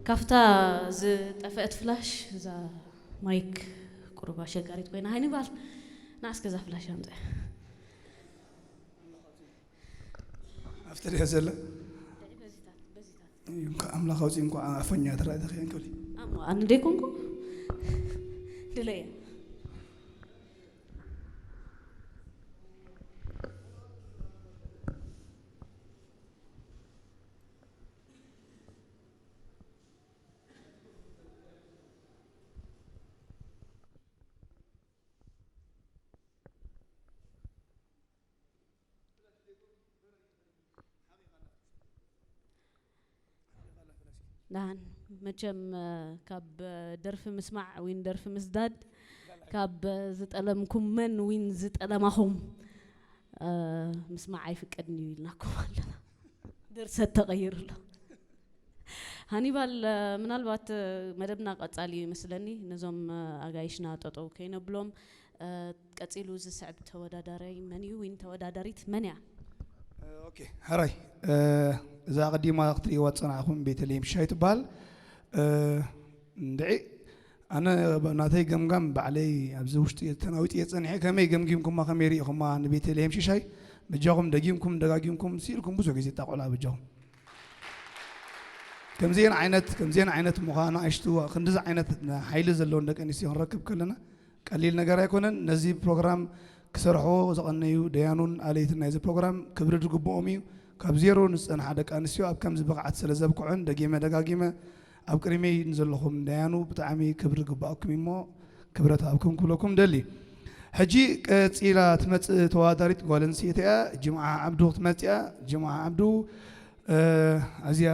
ካፍታ ዝጠፈአት ፍላሽ እዛ ማይክ ቁሩብ ኣሸጋሪት ኮይና ሃኒባል ንዓስከ እዛ ፍላሽ ኣምፅእ። ኣብቲ ድያ ዘላ እዩ። እንኳ ኣምላኽ ኣውፂ እንኳ ኣፈኛ ትራእቲ ክየንከል ኣሞ ኣነ ደይኮንኩ ድለየ ደሓን መቸም ካብ ደርፊ ምስማዕ ወይን ደርፊ ምስዳድ ካብ ዝጠለምኩም መን ወይን ዝጠለማኹም ምስማዕ ኣይፍቀድን እዩ ኢልናኩም ኣለና። ድርሰት ተቐይሩ ኣሎ። ሃኒባል ምናልባት መደብና ቀጻሊ እዩ ይመስለኒ። ነዞም ኣጋይሽና ጠጠው ከይነብሎም ቀጺሉ ዝስዕብ ተወዳዳራይ መን እዩ ወይን ተወዳዳሪት መን እያ? ኦኬ፣ ሕራይ እዛ ኣቐዲማ ክትርእይዋ ዝጸናሕኹም ቤተልሔም ሽሻይ ትበሃል። እንድዒ ኣነ ናተይ ገምጋም ባዕለይ ኣብዚ ውሽጢ ተናዊጥየ ጸኒሐ። ከመይ ገምጊምኩማ ከመይ ርኢኹማ ንቤተልሔም ሽሻይ? በጃኹም ደጊምኩም ደጋጊምኩም ስኢልኩም ብዙሕ ግዜ እታ ቆልዓ በጃኹም። ከምዚአን ዓይነት ከምዚአን ዓይነት ምዃና ኣሽቱ ክንዲዚ ዓይነት ሓይሊ ዘለውን ደቂ ኣንስትዮ ክንረክብ ከለና ቀሊል ነገር ኣይኮነን። ነዚ ፕሮግራም ክሰርሕዎ ዝቐነዩ ደያኑን ኣለይትን ናይዚ ፕሮግራም ክብሪ ዝግብኦም እዩ። ካብ ዜሮ ንዝጸንሓ ደቂ ኣንስትዮ ኣብ ከምዚ ብቕዓት ስለ ዘብቅዑን ደጊመ ደጋጊመ ኣብ ቅድመይ ንዘለኹም ደያኑ ብጣዕሚ ክብሪ ዝግብኣኩም እሞ ክብረት ሃብኩም ክብለኩም ደሊ። ሕጂ ቀጺላ ትመጽእ ተወዳዳሪት ጓል ኣንስተይቲ እያ። ጅምዓ ዓብዱ ክትመጽእ እያ። ጅምዓ ዓብዱ ኣዝያ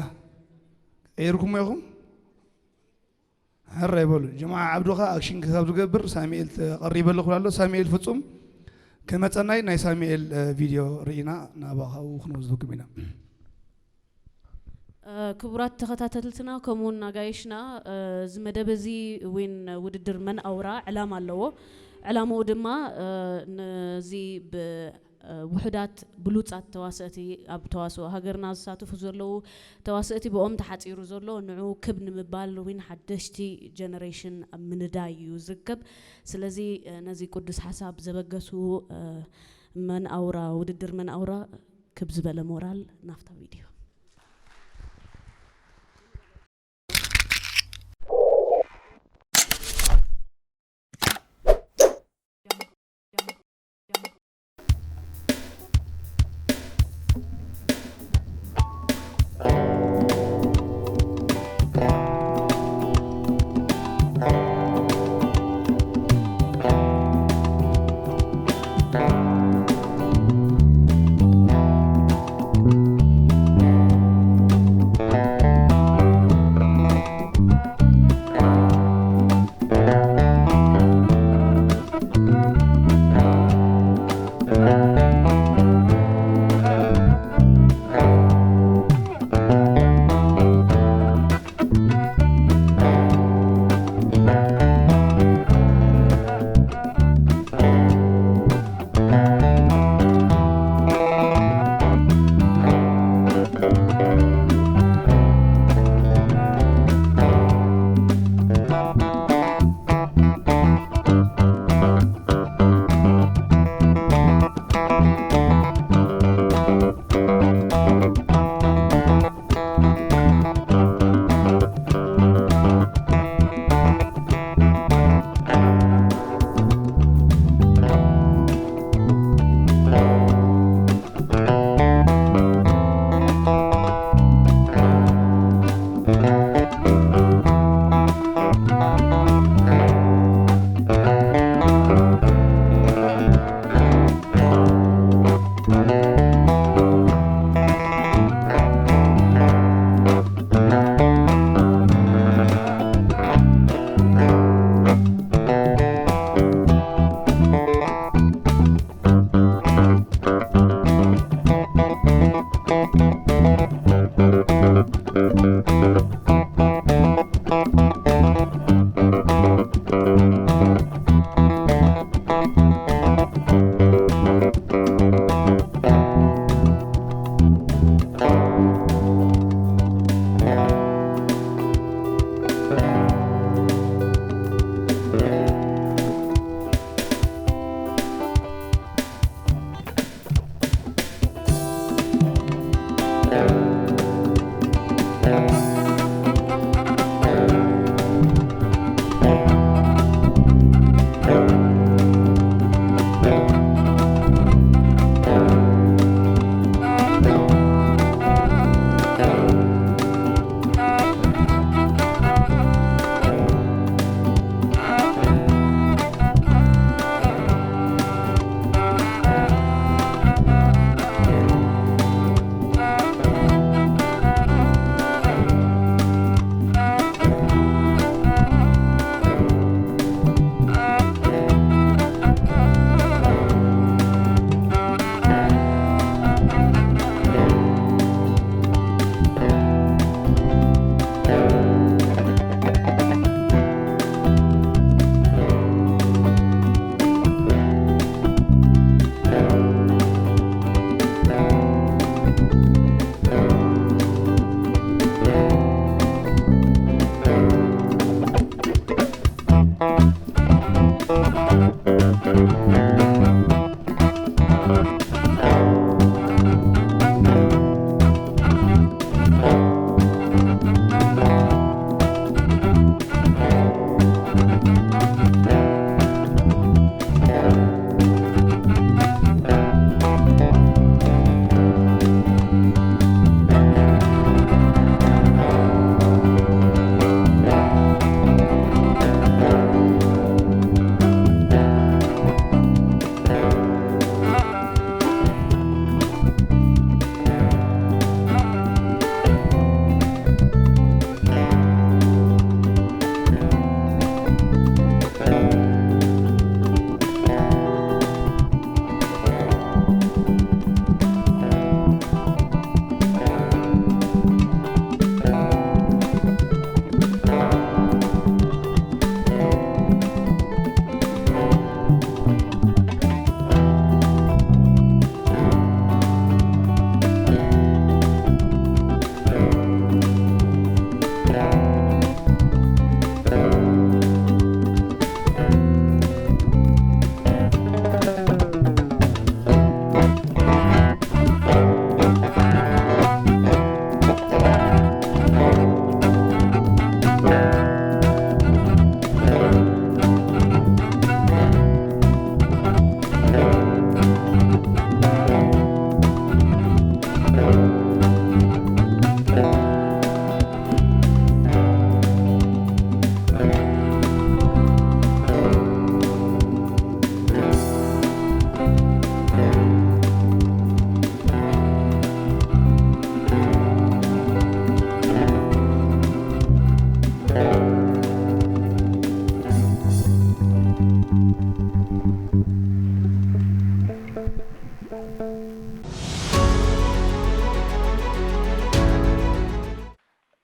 ቀይርኩሞ ኢኹም። ሕራይ በሉ። ጅምዓ ዓብዱ ኸኣ ኣክሽን ክሳብ ዝገብር ሳሙኤል ተቐሪበ ኣለኹ ኣሎ። ሳሙኤል ፍጹም ክመጸናይ ናይ ሳሙኤል ቪድዮ ርኢና ናባኻ ክንወስደኩም ኢና። ክቡራት ተኸታተልትና ከምኡውን ኣጋይሽና እዚ መደብ እዚ ወይን ውድድር መን ኣውራ ዕላማ ኣለዎ። ዕላምኡ ድማ ነዚ ውሑዳት ብሉጻት ተዋሰእቲ ኣብ ተዋስኦ ሃገርና ዝሳተፉ ዘለዉ ተዋሰእቲ ብኦም ተሓጺሩ ዘሎ ንዑ ክብ ንምባል ወይን ሓደሽቲ ጀነሬሽን ኣብ ምንዳይ እዩ ዝርከብ። ስለዚ ነዚ ቅዱስ ሓሳብ ዘበገሱ መን ኣውራ ውድድር መን ኣውራ ክብ ዝበለ ሞራል ናፍታ ቪድዮ።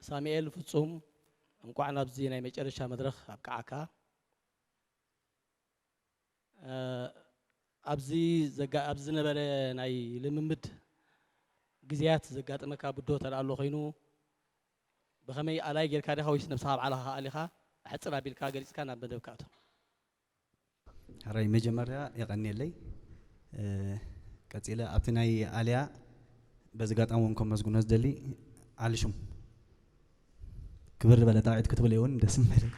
ሳሙኤል ፍጹም፣ እንቋዕ ናብዚ ናይ መጨረሻ መድረኽ ኣብቅዓካ። እ፣ ኣብዚ ዘጋ-፣ ኣብዚ ዝነበረ ናይ ልምምድ ግዜያት ዘጋጠመካ ብድሆ ተደኣ ኣሎ ኮይኑ፣ ብኸመይ ኣላይ ጌርካ ዲኻ ወይስ ነብስኻ ኣብ ዓለኻ ኣሊኻ ሕጽር ኣቢልካ ገሊጽካ ናብ መደብካ እቶ? ሕራይ መጀመርያ የቐንየለይ። እ፣ ቀጺለ ኣብቲ ናይ ኣልያ በዚ ኣጋጣሚ እውን ከመስግኖ ዝደሊ ዓሊ ሹም ክብር ዝበለ ጣቕዒት ክትብል እውን ደስ ምበለኒ።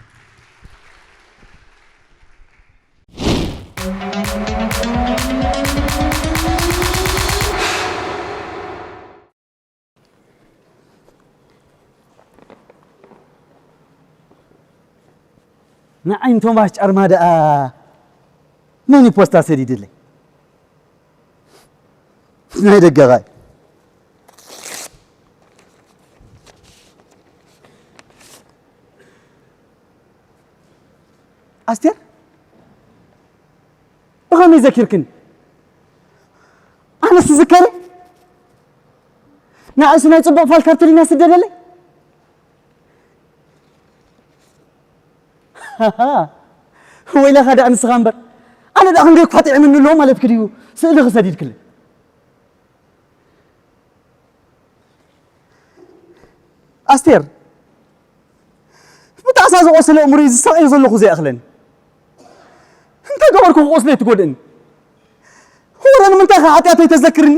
ንዓይ ንቶማስ ጫርማ ደኣ መን እዩ ፖስታ ሰዲድለይ? ናይ ደገኻ እዩ። ኣስቴር፣ ብኸመይ ዘኪርክኒ? ኣነስ ዝከሪ ንኣሱ ናይ ጽቡቕ ፋል ካርተሊና ስደደለይ። ወይለኻ ደኣ ንስኻ እምበር፣ ኣነ ደኣ ክንደይ እኳ ጥዒምኒ ኣለዎ ማለትኪ ድዩ? ስእሊ ክሰዲድክለይ። ኣስቴር፣ ብጣዕሳ ዝቆሰለ እምሮይ ዝሳቐዮ ዘለኹ ዘይኣኽለኒ። እንታይ ገበርኩ ክቆስለ ትጎድእኒ? ወረ ንምንታይ ከ ሓጢኣተይ ተዘክርኒ?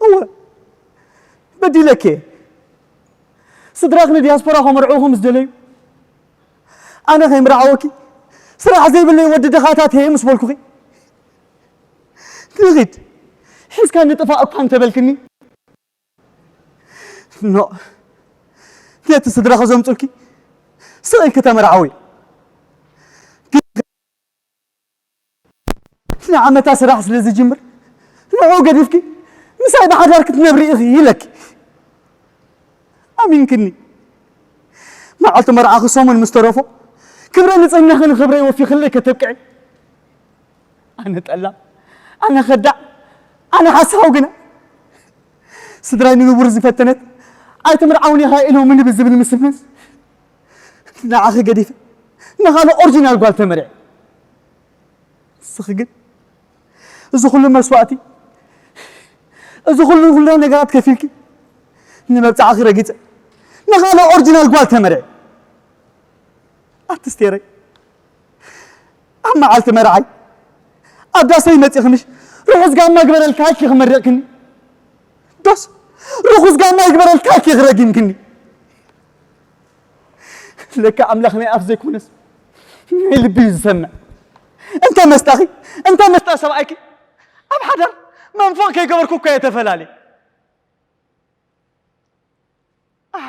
እወ፣ በዲለኪ እየ። ስድራኽ ንዲያስፖራ ከመርዕውኹ ምስ ደለዩ፣ ኣነ ከይምርዓወኪ ስራሕ ዘይብለይ ወዲ ድኻታት እየ ምስ በልኩኺ፣ ንኺድ ሒዝካ ንጥፋእ እኳ እንተበልክኒ፣ ኖ፣ ነቲ ስድራኺ ዘምጹልኪ ስቕ ኢልኪ ተመርዓዊ። ንዓመታ ስራሕ ስለ ዝጅምር፣ ንዕኡ ገዲፍኪ ምሳይ ብሓዳር ክትነብሪ ኢኺ ኢለኪ። ኣሚንክኒ። መዓልቲ መርዓኺ ሰሙን ምስ ተረፎ፣ ክብረ ንጽህናኺ ንኽብረይ ወፊኽለይ ከተብቅዒ። ኣነ ጠላም፣ ኣነ ኸዳዕ፣ ኣነ ሓሳዊ ግና፣ ስድራይ ንንቡር ዝፈተነት፣ ኣይትምርዓውን ኢኻ ኢሎምኒ ብዝብል ምስምስ፣ ንዓኺ ገዲፈ፣ ንኻልእ ኦሪጂናል ጓል ተመርዐ። ንስኺ ግን፣ እዚ ኩሉ መስዋእቲ፣ እዚ ኩሉ፣ ኩሉ ነገራት ከፊልኪ፣ ንመብጽዓኺ ረጊጸ፣ ንኻልእ ኦሪጂናል ጓል ተመርዐ። ኣትስቴረይ፣ ኣብ መዓልቲ መርዓይ፣ ኣብ ዳሰይ መጺኽንሽ፣ ርሑስ ጋማ ይግበረልካ ኢልኪ ክመርቕክኒ። ዶስ፣ ርኹስ ጋማ ይግበረልካ ኢልኪ ክረጊምክኒ። ለካ ኣምላኽ ናይ ኣፍ ዘይኮነስ፣ ናይ ልቢ እዩ ዝሰምዕ። እንተ መስጣኺ፣ እንተ መስጣ ሰብኣይኪ፣ ኣብ ሓዳር መንፈቕ ከይገበርኩ እኳ እየ ተፈላለየ። ኣሕ!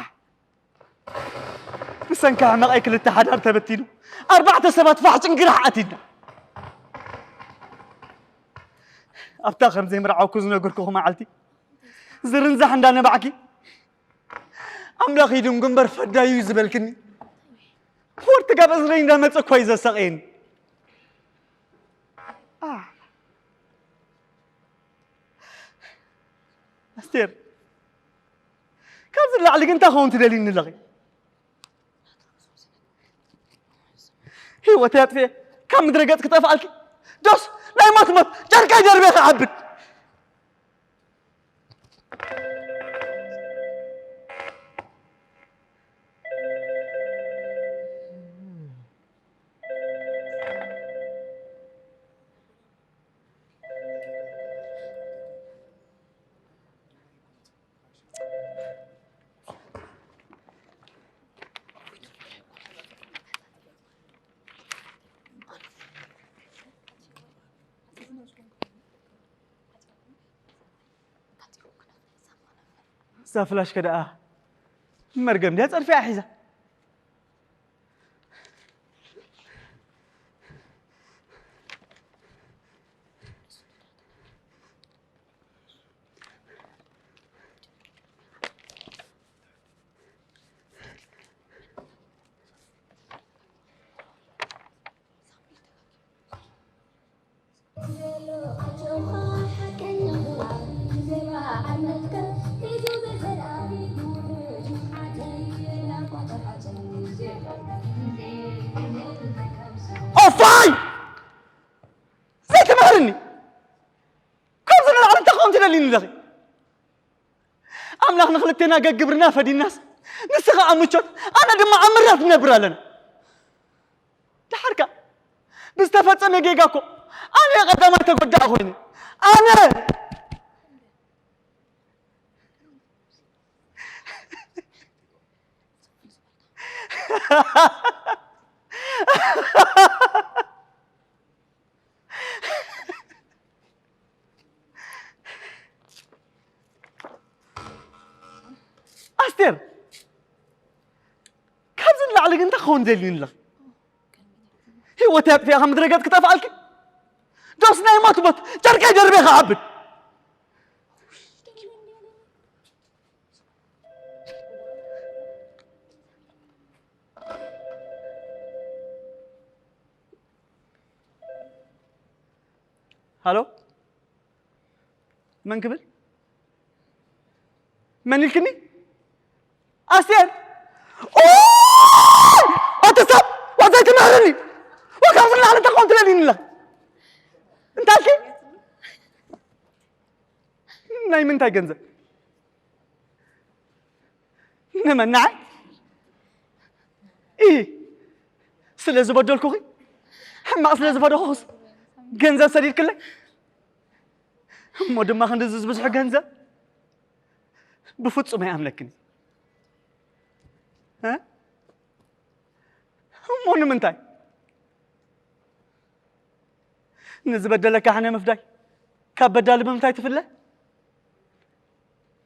ብሰንኪ ሕመቐይ ክልተ ሓዳር ተበቲኑ፣ ኣርባዕተ ሰባት ፋሕ ጭንግራሕ ኣቲና። ኣብታ ከም ዘይምርዓውኩ ዝነገርኩኹ መዓልቲ፣ ዝርንዛሕ እንዳነባዕኪ፣ ኣምላኽ ይድንጉ እምበር ፈዳዩ እዩ ዝበልክኒ። ወርትግ ኣብ እዝነይ እንዳመጸ እኳ እዩ ዘሳቕየኒ። ኣሕ! ኣስቴር፣ ካብዚ ንላዕሊ ግን እንታይ ክኸውን ትደልይኒ ኣለኺ? ህይወተይ ኣጥፍኤ ካብ ምድረ ገጽ ክጠፍኣልኪ? ዶስ ናይ ሞት ሞት ጨርቀይ ደርቤ ክዓብድ? እዛ ፍላሽ ከደኣ መርገም ድያ ጸድፊያ ሒዛ? ኦፋይ! ዘይትምህርኒ! ካብዚ ንላዕሊ እንታይ ክኸውን ትደልይኒ ኣለኺ? ኣምላኽ ንኽልቴና ገግብርና ፈዲናስ፣ ንስኻ ኣብ ምቾት፣ ኣነ ድማ ኣብ ምራት ንነብር ኣለና። ደሓርካ ብዝተፈጸመ ጌጋ እኮ ኣነ ቀዳማይ ተጎዳእ ኮይነ። ኣነ! ኣስቴር፣ ካብዚ ንላዕሊ ግን እንታይ ክኸውን ደልዩ ኣለኺ? ህይወተይ ኣጥፊኣ ካብ ምድረ ገጽ ክጠፍኣልኪ? ዶስ ናይ ሞት ሞት ጨርቀይ ደርቤ ክዓብድ? ሃሎ? መን ክብል? መን ኢልክኒ? ኣስቴር! ኦይ! ኣቲ ሰብ! ወዘይ ትምህርኒ! ወካብ ዝላዕሊ ተቃውም ትለሊኒ ኣለኽ። እንታይ ኢልኪ? ናይ ምንታይ ገንዘብ? ንመን ንዓይ? ኢ፣ ስለ ዝበደልኩኺ፣ ሕማቕ ስለ ዝፈደኹኽስ ገንዘብ ሰዲድክለይ? እሞ ድማ ክንድዚ ዝበዝሑ ገንዘብ ብፍጹም ኣይኣምነክን። እ? እሞ ንምንታይ? ንዝበደለካ ሕነ ምፍዳይ ካብ በዳሊ ብምንታይ ትፍለ?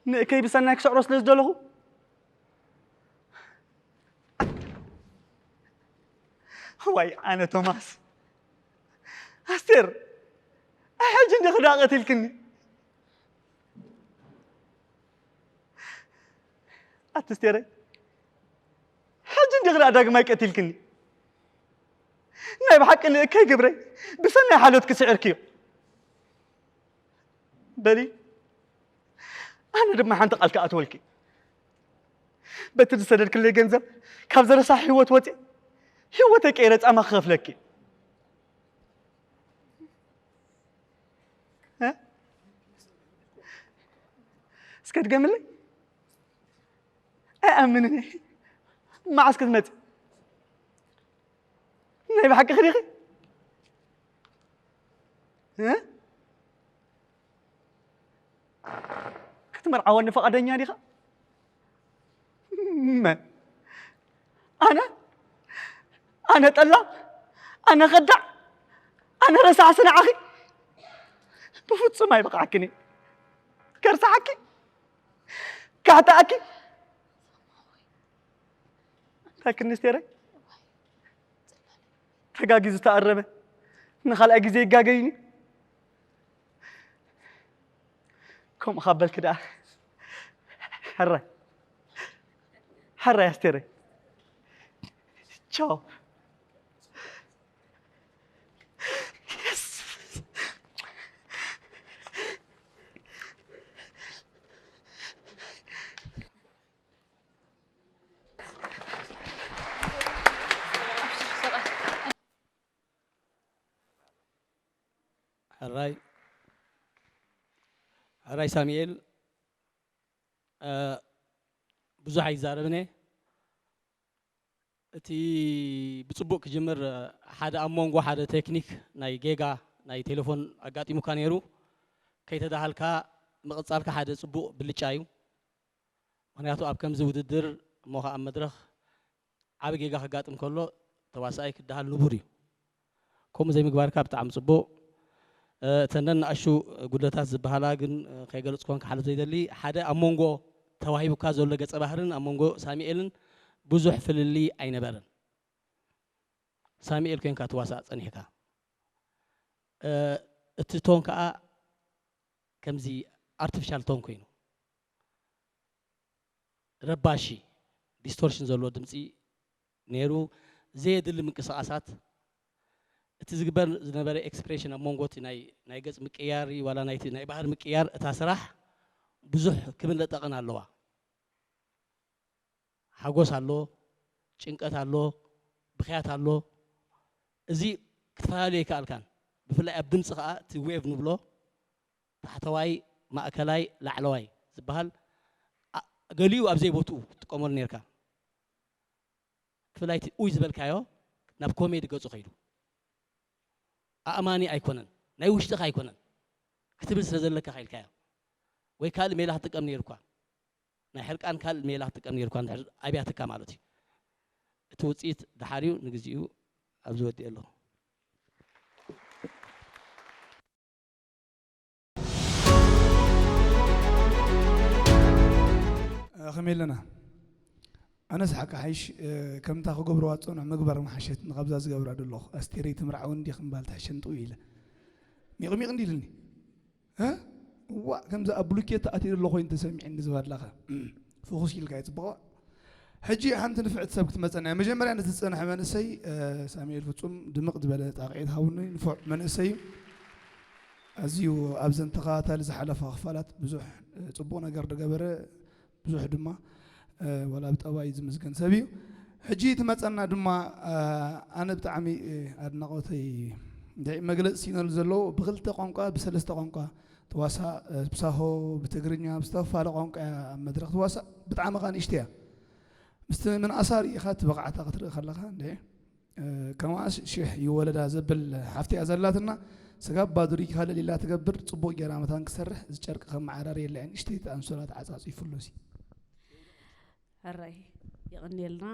ንእከይ ብሰናይ ክስዕሮ ስለ ዝደለኹ። ዋይ ኣነ ቶማስ። ኣስቴር፣ ኣይ ሕጂ እንዲኺ ደኣ ቀቲልክኒ። ኣቲ ኣስቴረይ፣ ሕጂ እንዲኺ ደኣ ዳግማይ ቀቲልክኒ። ናይ ብሓቂ ንእከይ ግብረይ ብሰናይ ሓልዮትኪ ስዒርክዮ። በሊ፣ ኣነ ድማ ሓንቲ ቃል ክኣትወልኪ። በቲ ዝሰደድክለይ ገንዘብ ካብ ዘረሳሕ ህይወት ወፅየ፣ ህይወተይ ቀይረ ፃማ ክኸፍለኪ። እ? እስከ ድገምለይ። ኣይኣምንን እየ። መዓስ ክትመፂ? ናይ ብሓቂ ዲኺ? እ? ክትምርዓወኒ ፈቓደኛ ዲኻ? መን? ኣነ? ኣነ ጠላም? ኣነ ከዳዕ? ኣነ ረሳሕ ስንዓኺ? ብፍጹም ኣይበቕዓክን እየ። ከርሳሓኪ? ካሕታኣኪ? እንታይ ክንስቴረይ? ተጋጊዙ ተኣረመ። ንኻልኣይ ግዜ ይጋገይኒ። ከምኡ ካብ በልኪ ደኣ። ሕራይ። ሕራይ ኣስቴረይ። ቻው። የስ። ሕራይ፣ ሕራይ ሳሙኤል፣ እ፣ ብዙሕ ኣይዛረብን እየ። እቲ ብጽቡቕ ክጅምር፣ ሓደ ኣብ መንጎ ሓደ ቴክኒክ ናይ ጌጋ ናይ ቴሌፎን ኣጋጢሙካ ነይሩ። ከይተዳሃልካ ምቕጻልካ ሓደ ጽቡቕ ብልጫ እዩ። ምኽንያቱ ኣብ ከምዚ ውድድር እሞ ኸኣ ኣብ መድረኽ ዓቢ ጌጋ ከጋጥም ከሎ ተዋሳኣይ ክደሃል ንቡር እዩ። ከምኡ ዘይምግባርካ ብጣዕሚ ጽቡቕ። እ፣ እተን ነንኣሽቱ ጉድለታት ዝበሃላ ግን፣ እ፣ ከይገለጽኩወን ክሓልፍ ዘይደሊ፣ ሓደ ኣብ መንጎ ተዋሂቡካ ዘሎ ገጸ ባህርን ኣብ መንጎ ሳሙኤልን ብዙሕ ፍልልይ ኣይነበረን። ሳሙኤል ኮይንካ ትዋሳእ ጸኒሕካ። እ፣ እቲ ቶን ከኣ ከምዚ ኣርቲፊሻል ቶን ኮይኑ ረባሺ ዲስቶርሽን ዘለዎ ድምጺ ነይሩ። ዘየድሊ ምንቅስቓሳት፣ እቲ ዝግበር ዝነበረ ኤክስፕሬሽን ኣብ መንጎ እቲ ናይ፣ ናይ ገጽ ምቅያር ዋላ ናይቲ ናይ ባህሪ ምቅያር እታ ስራሕ ብዙሕ ክብን ለጠቕን ኣለዋ። ሓጎስ ኣሎ፣ ጭንቀት ኣሎ፣ ብኽያት ኣሎ። እዚ ክትፈላለዮ ኣይከኣልካን። ብፍላይ ኣብ ድምጺ ከኣ እቲ ዌቭ ንብሎ ታሕተዋይ፣ ማእከላይ፣ ላዕለዋይ ዝበሃል፣ ኣ-፣ ገሊኡ ኣብ ዘይቦትኡ ክትጥቀመሉ ነይርካ። ብፍላይ እቲ ኡይ ዝበልካዮ ናብ ኮሜዲ ገጹ ከይዱ። ኣእማኒ ኣይኮነን፣ ናይ ውሽጥኻ ኣይኮነን ክትብል ስለ ዘለካ ኢልካዮ። ወይ ካልእ ሜላ ክትጥቀም ነይሩካ። ናይ ሕርቃን ካልእ ሜላ ክትጥቀም ነይሩካ፣ እንድሕር ኣብያትካ ማለት እዩ። እቲ ውጽኢት ደሓር እዩ፣ ንግዚኡ ኣብዚ ወዲኤ ኣለኹ። እ፣ ከመይ ኣለና? ኣነስ ሓቂ ሓይሽ፣ እ፣ ከምታ ክገብርዋ ዝጸንሑ ምግባር ምሓሸት፣ ንኻብዛ ዝገብራ ዘለኹ። ኣስቴረይ ትምርዓው እንዲ ክምባል ትሕሸን ጥው ኢለ። ሚቕ ሚቕ እንዲ ኢልኒ። እ? እዋእ፣ ከምዚ ኣብ ብሉኬት ኣትየ ዘሎ ኮይኑ ተሰሚዕኒ ዝባላኸ። እም፣ ፍኹስ ኢልካ እዩ ጽቡቕ። ሕጂ ሓንቲ ንፍዕቲ ሰብ ክትመጸና እያ። መጀመርያ ነቲ ዝጸንሐ መንእሰይ፣ እ፣ ሳሙኤል ፍጹም ድምቕ ዝበለ ጣቕዒት ሃቡኒ። ንፉዕ መንእሰይ እዩ። ኣዝዩ ኣብዘን ተኸታታሊ ዝሓለፋ ክፋላት ብዙሕ፣ እ፣ ጽቡቕ ነገር ዝገበረ፣ ብዙሕ ድማ፣ እ፣ ዋላ ብጠባይ ዝምስገን ሰብ እዩ። ሕጂ ትመጸና ድማ፣ እ፣ ኣነ ብጣዕሚ፣ እ፣ ኣድናቖተይ እንድዒ መግለጺ ሲኢነሉ ዘለዉ ብኽልተ ቋንቋ፣ ብሰለስተ ቋንቋ ትዋሳእ፣ እ፣ ብሳሆ፣ ብትግርኛ፣ ብዝተፈላለየ ቋንቋ እያ ኣብ መድረኽ ትዋሳእ። ብጣዕሚ ኸኣ ንእሽተይ እያ። ምስቲ ምንኣሳ ርኢኻ እቲ ብቕዓታ ክትርኢ ከለኻ፣ እንዴ፣ እ፣ ከማኣስ ሽሕ ይወለዳ ዘብል ሓፍቲ እያ ዘላትና። ስጋብ ባዶ ርኢኻ ልዕል ኢላ ትገብር፣ ጽቡቕ ጌራ መታን ክሰርሕ፣ እዚ ጨርቂ ከም መዓራሪ የለዐ ንእሽተይ ኣንሶላ ተዓጻጺፉ ኣሎ ሲ። ሕራይ የቐንየልና።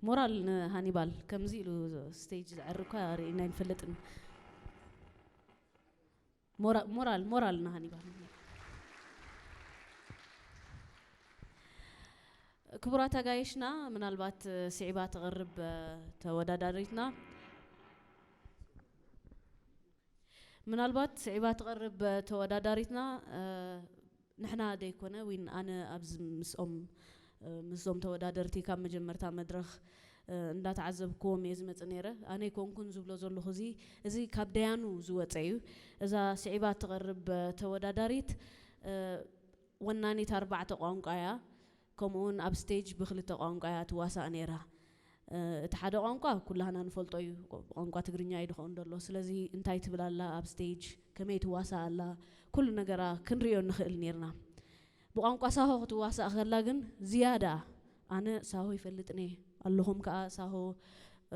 ሞራል ንሃኒባል። ከምዚ ኢሉ ስቴጅ ዘዕሪ እኳ ርኢና ኣይንፈልጥን። ሞራ-፣ ሞራል፣ ሞራል ንሃኒባል። ክቡራት ኣጋይሽና፣ ምናልባት ስዒባ ትቐርብ ተወዳዳሪትና፣ ምናልባት ስዒባ ትቐርብ ተወዳዳሪትና፣ እ፣ ንሕና ደይኮነ፣ ዊን ኣነ ኣብዚ ምስኦም፣ እ፣ ምስዞም ተወዳደርቲ ካብ መጀመርታ መድረኽ፣ እ፣ እንዳተዓዘብክዎም እየ ዝመጽእ ነይረ። ኣነ ኣይኮንኩን ዝብሎ ዘለኹ፣ እዚ፣ እዚ ካብ ደያኑ ዝወጸ እዩ። እዛ ስዒባ እትቐርብ ተወዳዳሪት፣ እ፣ ወናኒት ኣርባዕተ ቋንቋ እያ። ከምኡውን ኣብ ስቴጅ ብክልተ ቋንቋ እያ ትዋሳእ ነይራ። እ፣ እቲ ሓደ ቋንቋ ኩላህና ንፈልጦ እዩ፣ ቋንቋ ትግርኛ እዩ ድኸውን ደሎ። ስለዚ እንታይ ትብል ኣላ ኣብ ስቴጅ፣ ከመይ ትዋሳእ ኣላ፣ ኩሉ ነገራ ክንርእዮ ንኽእል ነይርና። ብቋንቋ ሳሆ ክትዋሳእ ከላ ግን ዝያዳ፣ ኣነ ሳሆ ይፈልጥን እየ፣ ኣለኹም ከኣ ሳሆ፣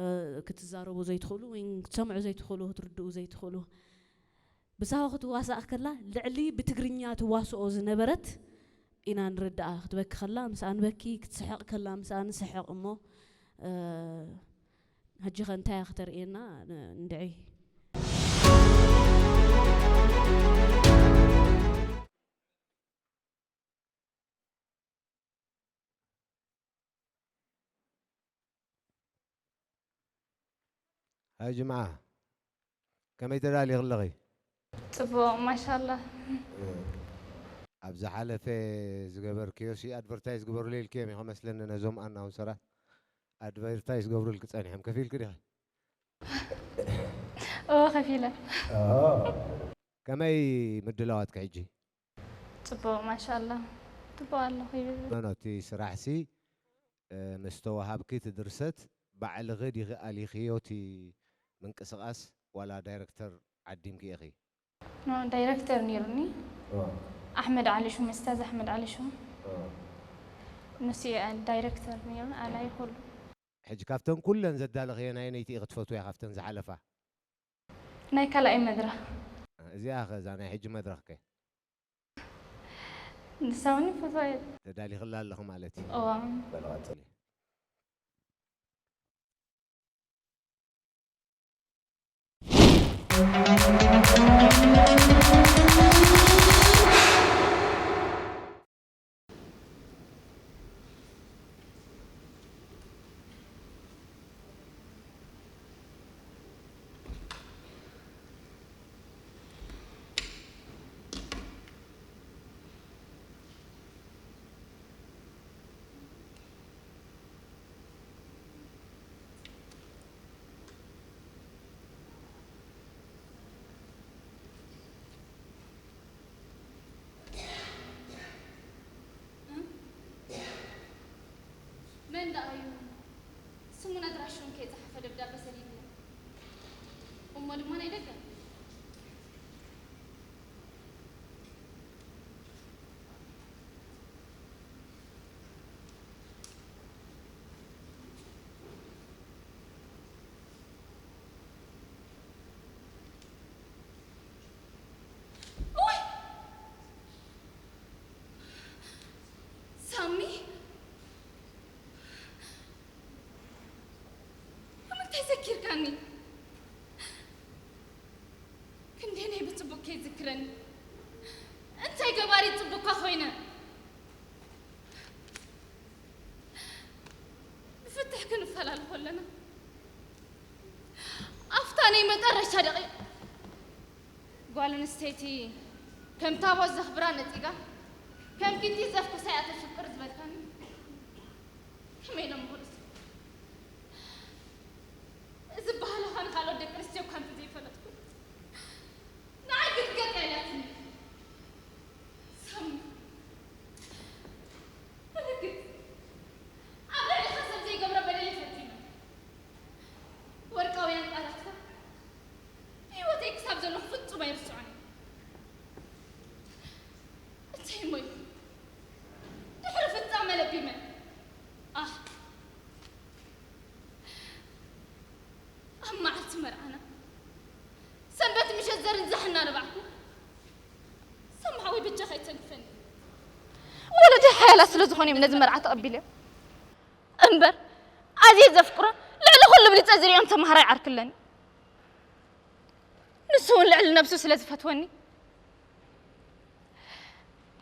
እ፣ ክትዛረቡ ዘይትኽእሉ ወይ ክትሰምዑ ዘይትኽእሉ፣ ክትርድኡ ዘይትኽእሉ። ብሳሆ ክትዋሳእ ከላ ልዕሊ ብትግርኛ ትዋስኦ ዝነበረት ኢና ንርድኣ። ክትበኪ ከላ ምስኣ ንበኪ፣ ክትስሕቕ ከላ ምስኣ ንስሕቕ። እሞ፣ እ፣ ሕጂ ኸ እንታይ እያ ክተርእየና? ን-፣ እንድዒ። ሃይ ጅምዓ፣ ከመይ ተዳሊኺ ኣለኺ? ጽቡቕ፣ ማሻኣላህ። ኣብ ዝሓለፈ ዝገበርክዮሲ ኣድቨርታይዝ ግበሩለይ ኢልክዮም ኢኹም መስለኒ፣ ነዞም ኣናውንሰራት ኣድቨርታይዝ ገብሩልኪ ጸኒሖም። ከፊልኪ ዲኺ? እወ፣ ከፊለ። ከመይ ምድላዋትኪ ሕጂ? ጽቡቕ፣ ማሻኣላህ። ጽቡቕ ኣለኹ ይብል። ኖ፣ ኖ፣ እቲ ስራሕሲ፣ እ፣ ምስ ተዋሃብኪ እቲ ድርሰት ባዕልኺ ዲኺ ኣሊኽዮ እቲ ምንቅስቓስ ዋላ ዳይረክተር ዓዲምኪ ኢኺ? ኖ፣ ዳይረክተር ነይሩኒ። ኦ። ኣሕመድ ዓሊ ሹም፣ ኡስታዝ ኣሕመድ ዓሊ ሹም። ኦ። ንሱ እዩ ዳይረክተር ነይሩ፣ ኣላይ ኩሉ። ሕጂ ካብተን ኩለን ዘዳለኽየን ኣየነይቲ ኢኺ ትፈትውያ ካብተን ዝሓለፋ? ናይ ካልኣይ መድረኽ። እዚኣ ኸ፣ እዛ ናይ ሕጂ መድረኽ ከ? ንሳ እውን ይፈትዋ እየ። ተዳሊኽላ ኣለኺ ማለት እዩ። እዋ። በል ቀጽሊ። መን ደኣ እዩ ስሙን ኣድራሽኡን ከይጸሓፈ ደብዳበ ሰዲድዎ? እሞ ድማ ናይ ደገ። እዋይ! ሳሚ! ንምንታይ ዘኪርካኒ? ክንደይ ናይ ብጽቡቕ ከይዝክረኒ። እንታይ ገባሪ ጽቡቕካ ኮይነ? ብፍትሕ ክንፈላለ ከለና፣ ኣብታ ናይ መጠረሻ ደቂቕ፣ ጓል ኣንስተይቲ ከም ታቦት ዘኽብራ ነጺጋ፣ ከም ጊንጢ ዘፍኩሳ እያ ተፍቅር ዝበልካኒ። ከመይ ኢሎም ምኽልሱ? እዚ ባህልኻ ንኻልኦት ደቂ ኣንስትዮ እኳ እንተዘይፈለጥኩ፣ ንዓይ ግን ገጥ እያ ኢላትኒ። ሳሚ፣ ብርግጽ፣ ኣብ ልዕሊኻ ሰብ ዘይገብሮ በደል እየ ፈጺመ። ወርቃውያን ቃላትካ ብህይወተይ ክሳብ ዘለኹ ፍጹም ኣይርስዖን እየ። እንታይ እሞ ይኹን፣ እዮም ነዚ መርዓ ተቐቢለዮ። እምበር ኣዝየ ዘፍቅሮ፣ ልዕሊ ኩሉ ብልፀ ዝርእዮም ተምሃራይ ዓርኪ ኣለኒ። ንሱ እውን ልዕሊ ነብሱ ስለ ዝፈትወኒ፣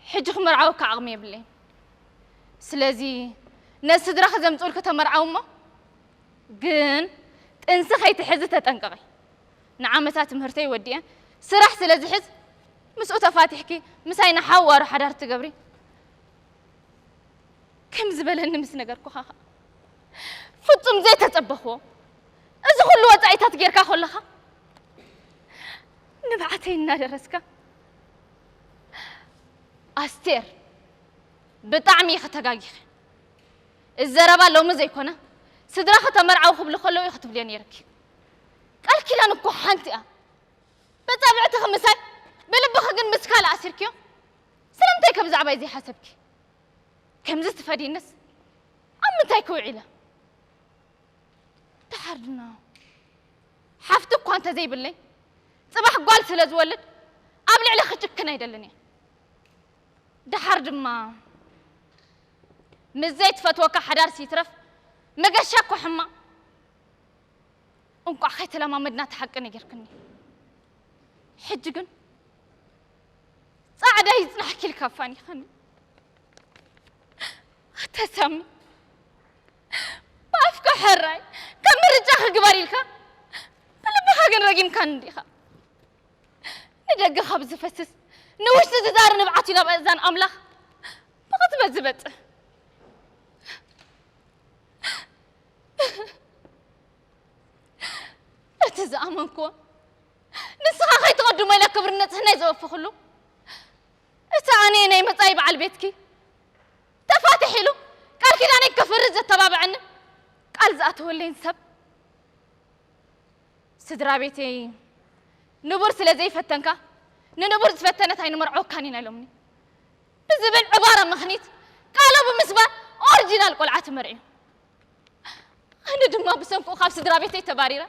ሕጂ ክመርዓወካ ዓቕሚ የብለይን። ስለዚ ነዚ ስድራኺ ዘምፅኡልኪ ተመርዓዊ እሞ፣ ግን ጥንሲ ከይትሕዚ ተጠንቀቒ። ንዓመታ ትምህርተይ ወዲኤ ስራሕ ስለ ዝሕዝ፣ ምስኡ ተፋቲሕኪ ምሳይ ንሓዋሩ ሓዳር ትገብሪ። ከም ዝበለኒ ምስ ነገርኩኻ ኸኣ፣ ፍጹም ዘይተጸበኽዎ፣ እዚ ኩሉ ወጻኢታት ጌርካ ከለኻ፣ ንብዓተይ እናደረስካ፣ ኣስቴር፣ ብጣዕሚ ኢኺ ተጋጊኺ። እዚ ዘረባ ሎሚ ዘይኮነ፣ ስድራኺ ተመርዓዊ ክብሉ ከለዉ ኢኺ ትብልዮ ነይርኪ። ቃል ኪዳን እኮ ሓንቲ እያ። በጻብዕትኺ ምሳይ፣ ብልብኺ ግን ምስ ካልእ ኣሲርክዮ። ስለምንታይ ከ ብዛዕባይ ዘይሓሰብኪ? ከምዚ ትፈድይንስ ኣብ ምንታይ ክውዒለ? ደሓር ድማ ሓፍቲ እኳ እንተዘይብለይ፣ ጽባሕ ጓል ስለ ዝወልድ ኣብ ልዕሊ ክጭክን ኣይደልን እየ። ደሓር ድማ ምስ ዘይትፈትወካ ሓዳር ሲትረፍ መገሻ እኮ ሕማቕ። እንቋዕ ከይተለማመድና እቲ ሓቂ ነጊርክኒ። ሕጂ ግን ጻዕዳ ይጽናሕኪ ኢልካ ኣፋኒኻኒ። ኣታ ሳሚ፣ ብኣፍካ ሕራይ፣ ከም ምርጫ ክግበር ኢልካ፣ ብልብኻ ግን ረጊምካኒ እንዲኻ። ንደገ ካብ ዝፈስስ፣ ንውሽጢ ዝዛሪ ንብዓት እዩ ናብ ኣእዛን ኣምላኽ ብቕጽበት ዝበጽሕ። እቲ ዝኣመንክዎ፣ ንስኻ ከይትቐድሞ ኢለ ክብሪ ንጽህናይ ዘወፈኽሉ፣ እቲ ኣነ ናይ መጻኢ በዓል ቤትኪ ተፋትሕ ኢሉ ቃል ኪዳነይ ከፍርስ ዘተባብዐኒ ቃል ዝኣተወለይን ሰብ፣ ስድራ ቤተይ ንቡር ስለ ዘይፈተንካ፣ ንንቡር ዝፈተነት ኣይንመርዖካን ኢና ኢሎምኒ ብዝብል ዕባራ ምኽኒት፣ ቃሉ ብምስባር ኦሪጂናል ቆልዓ ተመርዕዩ። ኣነ ድማ ብሰንኩ ካብ ስድራ ቤተይ ተባሪረ፣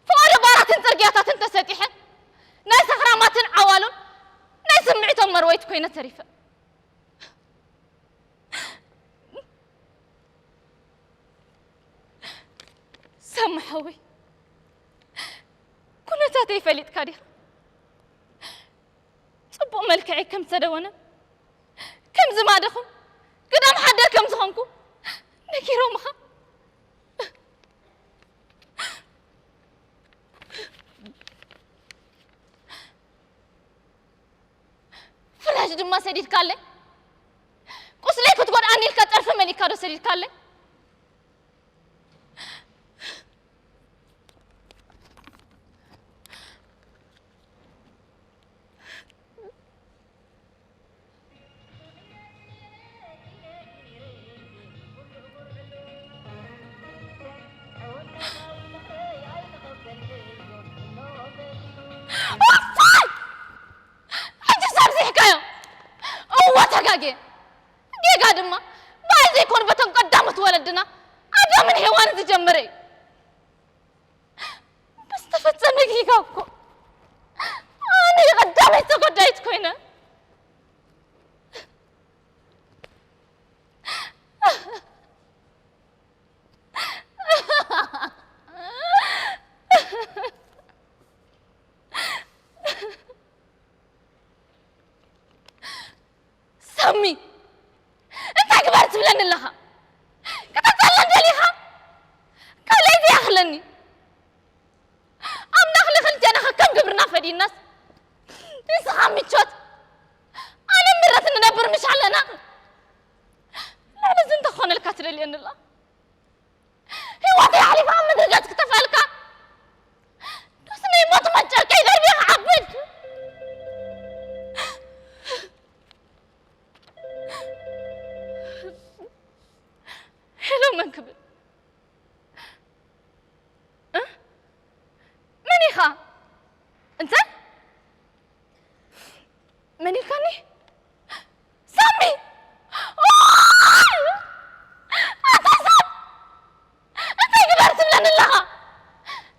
ፍቓዶ ባራትን ጽርግያታትን ተሰጢሐ፣ ናይ ሰኽራማትን ዓዋሉን ናይ ስምዒቶም መርወይት ኮይነ ተሪፈ። ሳሚ ሓወይ፣ ኩነታተይ ፈሊጥካ ዲኻ? ጽቡቕ መልክዐይ ከም ዝተደወነ፣ ከም ዝማደኹ፣ ግዳም ሓደር ከም ዝኾንኩ ነጊሮምኻ? ፍራሽ ድማ ሰዲድካለይ? ቁስለይ ክትጎድኣኒ ኢልካ ጨርፊ መሊእካ ዶ ሰዲድካለይ? እፎይ! ሕጂ ሰብ ዝሕካዮ። እወ ተጋግየ። ጌጋ ድማ ብኣይ ዘይኮን በቶም ቀዳሞት ወለድና ኣዳምን ሄዋንን ዝጀመረ እዩ። ብዝተፈጸመ ጌጋ እኮ ኣነ ቀዳመይቲ ተጎዳኢት ኮይነ። ሳሚ፣ እንታይ ግበር ትብለኒ ኣለኻ? ክትጸልም ደሊኻ? ካልኣይ ዘይኣኽለኒ። ኣምላኽ ንኽልቴና ከም ግብርና ፈዲናስ፣ ንስኻ ምቾት፣ ኣነ ምረት ንነብር ምሽ ኣለና። ልዕሊ እዚ እንተኾነልካ ትደልየኒ ኣላ? ህይወተይ ሓሊፋ ኣብ ምድሪ ገጽ ክተፋልካ? ዶስ ናይ ሞት መንጨርቀይ ደርቢኻ ዓብድ? ሄሎ፣ መን ክብል? እ? መን ኢኻ? እንታይ? መን ኢልካኒ? ሳሚ! ኦይ! ኣታ ሰብ! እንታይ ግበር ትብለኒ ኣለኻ?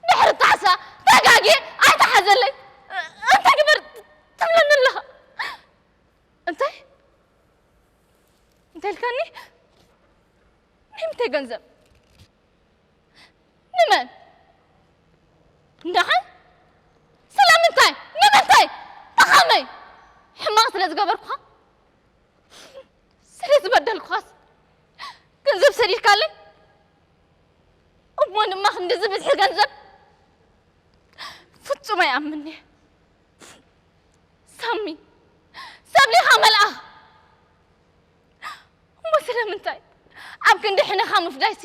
ድሕሪ ጣዕሳ ተጋግየ ኣይተሓዘለይ። እንታይ ግበር ትብለኒ ኣለኻ? እንታይ? እንታይ ኢልካኒ? ንምንታይ ገንዘብ? ንመን? ንዓይ? ስለምንታይ? ንምንታይ? ብኸመይ? ሕማቕ ስለ ዝገበርኩኻ? ስለ ዝበደልኩኻስ ገንዘብ ሰዲድካለይ? እሞ ድማ ክንድዚ ብዝሒ ገንዘብ ፍጹም ኣይኣምን'የ። ሳሚ፣ ሰብ ዲኻ መልኣኽ? እሞ ስለምንታይ ኣብ ክንዲ ሕነኻ ምፍዳይሲ?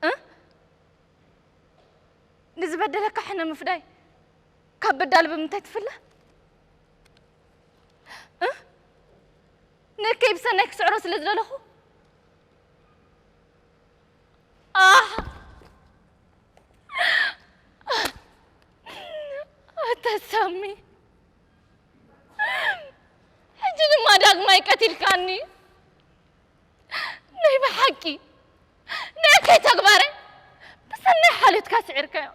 እ? ንዝበደለካ ሕነ ምፍዳይ ካብ በዳሊ ብምንታይ ትፍለ? እ? ንእከይ ብሰናይ ክስዕሮ ስለ ዝደለኹ? ኣሕ! ኣታ ሳሚ፣ ሕጂ ድማ ዳግማይ ቀቲልካኒ። ናይ ብሓቂ ንእከይ ተግባረይ ብሰናይ ሓልዮትካ ስዒርካዮ።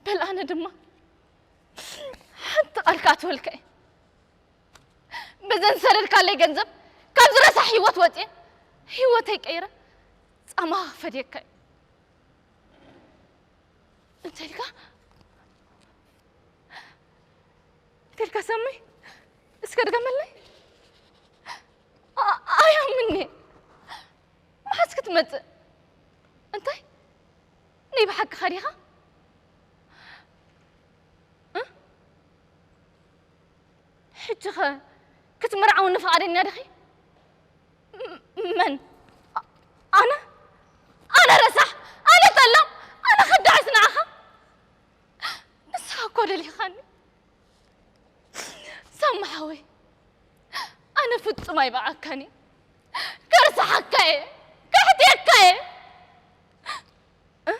በል ኣነ ድማ ሓንቲ ቃል ክኣትወልካ እየ። በዘን ዝሰደድካለይ ገንዘብ ካብዚ ረሳሕ ህይወት ወፅየ፣ ህይወተይ ቀይረ ፃማ ክፈድየካ እየ። እንታይ ኢልካ? እንታይ ኢልካ ሳሚ? እስከ ድገመለይ። ኣ-፣ ኣያምኒ። መሓዝ ክትመጽእ? እንታይ? ናይ ብሓቅኻ ዲኻ? እ? ሕጂኸ ክትምርዓውኒ ፍቓደኛ ዲኺ? ም-፣ መን? ኣ-፣ ኣነ? ኣነ ረሳሕ? ኣነ ጠላም? ኣነ ከዳዕስ ንዓኻ? ንስኻ እኮ ደሊኻኒ። ሳሚ ሓወይ፣ ኣነ ፍጹም ኣይበዓካኒ። ከርሳሓካ እየ፣ ከሕትየካ እየ። እ?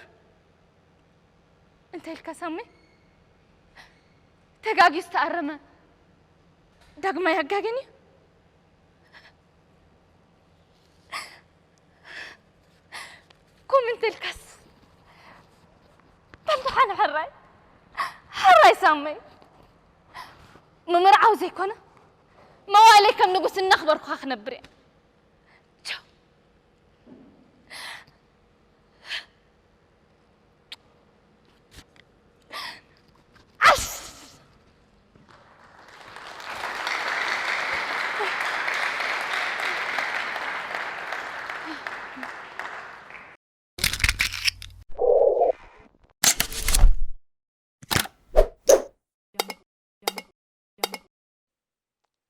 እንታይ ኢልካ ሳሚ? ተጋግዩ ዝተኣረመ ዳግማይ ኣጋግን እዩ። ኮመንት ኢልካስ በል ደሓን ሕራይ፣ ሕራይ ሳመይ። ምምርዓው ዘይኮነ መዋእለይ ከም ንጉስ እናኽበርኩኻ ክነብር እየ። ቻው። ዓሽ!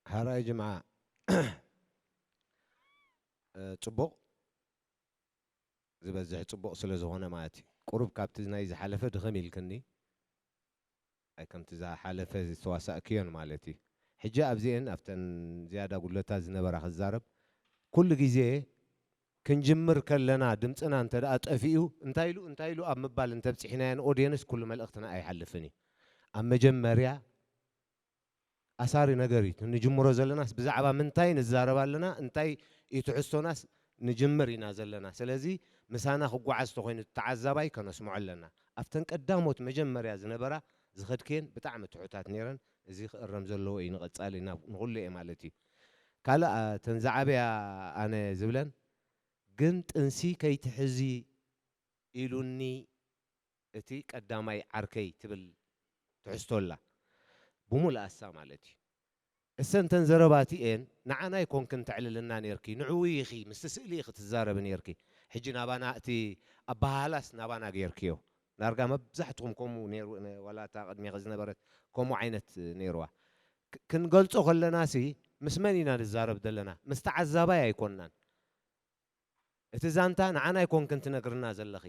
ሓራይ ጅምዓ እ፣ ጽቡቕ ዝበዝሕ ጽቡቕ ስለ ዝኾነ ማለት እዩ። ቁሩብ ካብቲ ናይ ዝሓለፈ ድኽም ኢልክኒ። ኣይ ከምቲ ዝሓለፈ ዝተዋሳእክዮን ማለት እዩ። ሕጂ ኣብዚኤን ኣብተን ዝያዳ ጉድለታት ዝነበራ ክዛረብ ኩሉ ግዜ ክንጅምር ከለና ድምፅና እንተ ደኣ ጠፊኡ እንታይ ኢሉ እንታይ ኢሉ ኣብ ምባል እንተብፂሕናዮ ንኦድየንስ ኩሉ መልእኽትና ኣይሓልፍን እዩ። ኣብ መጀመርያ ኣሳሪ ነገር እዩ። ንጅምሮ ዘለናስ ብዛዕባ ምንታይ ንዛረብ ኣለና፣ እንታይ እዩ ትሕዝቶናስ ንጅምር ኢና ዘለና። ስለዚ ምሳና ክጓዓዝ ተኾይኑ ተዓዛባይ ከነስምዖ ኣለና። ኣብተን ቀዳሞት መጀመርያ ዝነበራ ዝኸድክየን ብጣዕሚ ትሑታት ነይረን። እዚ ክእረም ዘለዎ እዩ ንቐጻሊ ናብ ንኹሉ እየ ማለት እዩ። ካልእ አ- ተን ዝዓበያ ኣነ ዝብለን ግን ጥንሲ ከይትሕዚ ኢሉኒ እቲ ቀዳማይ ዓርከይ ትብል ትሕዝቶ ኣላ። ብሙልኣሳ ማለት እዩ። እሰን ተን ዘረባቲ እየን ንዓና ኣይኮንክን ተዕልልና ነይርኪ፣ ንዕኡ ኢኺ ምስቲ ስእሊ ኢኺ ትዛረቢ ነይርኪ። ሕጂ ናባና እቲ ኣበሃህላስ ናባና ገይርክዮ። ዳርጋ መብዛሕትኹም ከምኡ ነይሩ፣ ዋላ እታ ቅድሜኺ ዝነበረት ከምኡ ዓይነት ነይርዋ። ክ- ክንገልጾ ከለናሲ ምስ መን ኢና ንዛረብ ዘለና? ምስ ተዓዛባይ ኣይኮንናን። እቲ ዛንታ ንዓና ኣይኮንክን ትነግርና ዘለኺ።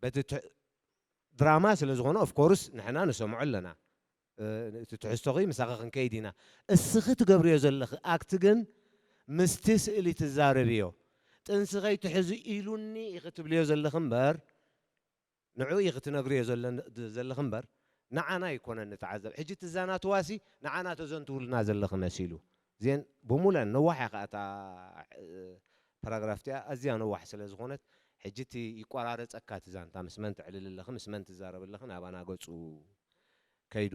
በቲ ትሕ- ድራማ ስለ ዝኾነ ኦፍኮርስ ንሕና ንሰምዖ ኣለና። እ፣ እቲ ትሕዝቶኺ ምሳኺ ክንከይድ ኢና። እስኺ ትገብርዮ ዘለኺ ኣክት ግን ምስቲ ስእሊ ትዛረብዮ። ጥንሲ ከይትሕዚ ኢሉኒ ኢኺ ትብልዮ ዘለኺ እምበር ንዕኡ ኢኺ ትነግርዮ ዘለ- ዘለኺ እምበር ንዓና ኣይኮነን ንተዓዘብ። ሕጂ እቲ ዛናትዋሲ ንዓና ተዘንትውልና ዘለኺ መሲሉ። ዜን ብሙለን ነዋሕ እያ ከኣ እታ እ፣ ፓራግራፍ እቲኣ ኣዝያ ነዋሕ ስለ ዝኾነት ሕጂ እቲ ይቆራረጸካ እቲ ዛንታ ምስ መን ተዕልል ኣለኺ ምስ መን ትዛረብ ኣለኺ ናባና ገጹ ከይዱ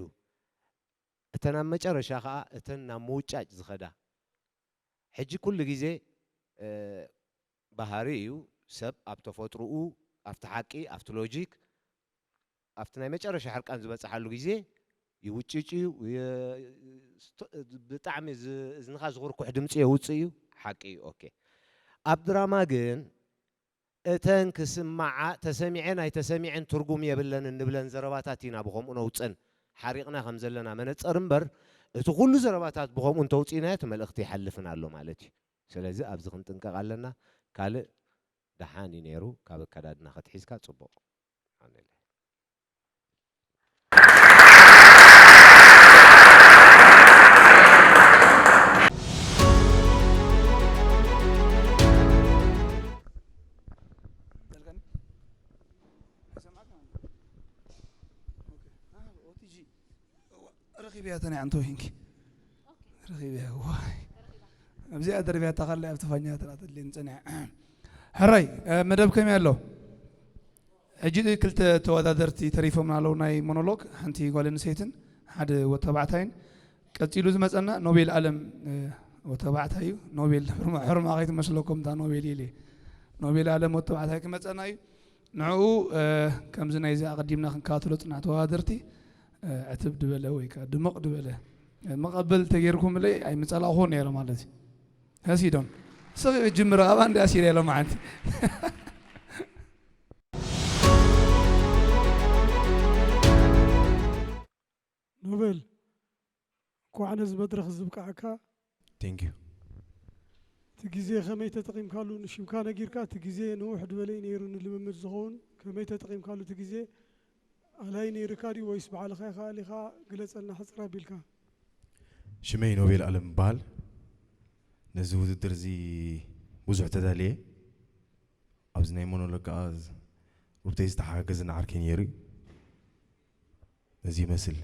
እተን ኣብ መጨረሻ ከኣ እተን ናብ ምውጫጭ ዝኸዳ ሕጂ ኩሉ ግዜ፣ እ፣ ባህሪ እዩ። ሰብ ኣብ ተፈጥሮኡ፣ ኣብቲ ሓቂ፣ ኣብቲ ሎጂክ፣ ኣብቲ ናይ መጨረሻ ሕርቃን ዝበጽሓሉ ግዜ ይውጭጭ እዩ። የ-፣ ስቶ-፣ ብጣዕሚ ዝ-፣ እዝንኻ ዝኹርኩሕ ድምጺ የውጽእ እዩ። ሓቂ እዩ። ኦኬ። ኣብ ድራማ ግን እተን ክስምዓ፣ ተሰሚዐን ኣይተሰሚዐን ትርጉም የብለን እንብለን ዘረባታት ኢና ብኸምኡ ነውጽን ሓሪቕና ከም ዘለና መነጸር እምበር፣ እቲ ኩሉ ዘረባታት ብኸምኡ እንተውጺእናዮ እቲ መልእኽቲ ይሓልፍን ኣሎ ማለት እዩ። ስለዚ ኣብዚ ክንጥንቀቕ ኣለና። ካልእ ደሓን እዩ ነይሩ፣ ካብ ኣከዳድና ክትሒዝካ ጽቡቕ። ኣሜን። ረኺብያ ተን ኣንተ ወይንኪ ረኺብያ። ዋይ፣ ኣብዚኣ ደርብያ ታኻለ ኣብ ተፋኛ ተናተልን ጸኒዓ። ሕራይ፣ እ፣ መደብ ከመይ ኣሎ? ሕጂ ክልተ ተወዳደርቲ ተሪፎምና ኣለዉ፣ ናይ ሞኖሎግ ሓንቲ ጓል ኣንስተይትን ሓደ ወተባዕታይን። ቀጺሉ ዝመጸና ኖቤል ኣለም፣ እ፣ ወተባዕታይ እዩ። ኖቤል ሕርማ፣ ሕርማ ከይትመስለኩም እታ ኖቤል ኢለ። ኖቤል ኣለም ወተባዕታይ ክመጸና እዩ። ንዕኡ፣ እ፣ ከምዚ ናይዚ ኣቐዲምና ክንከታተሎ ጽናሕ ተወዳደርቲ፣ እ፣ ዕትብ ድበለ ወይ ከኣ ድምቕ ድበለ፣ እ፣ መቐበል ተገይርኩምለይ ኣይምጸላእኹ ነይረ ማለት እዩ። ከሲዶም። ስቕ ጅምር ኣባ እንዲ ኣሲር የለ መዓንቲ። ኖቤል፣ እንኳዕ ነዚ መድረኽ ዝብቃዕካ። Thank you። እቲ ግዜ ከመይ ተጠቒምካሉ ንሽምካ ነጊርካ፣ እቲ ግዜ ንውሕ ድበለ እዩ ነይሩ ንልምምድ ዝኸውን። ከመይ ተጠቒምካሉ እቲ ግዜ? ኣላይ ነይርካ ድዩ ወይስ ባዕልኻ ኢኻ ኣሊኻ? ግለጸልና ሕጽር ኣቢልካ። ሽመይ ኖቤል ኣለም እበሃል። ነዚ ውድድር እዚ ብዙሕ ተዳልየ። ኣብዚ ናይ ሞኖሎግ ከኣ ሩብተይ ዝተሓጋገዘኒ ዓርከይ ነይሩ እዩ። ነዚ ይመስል።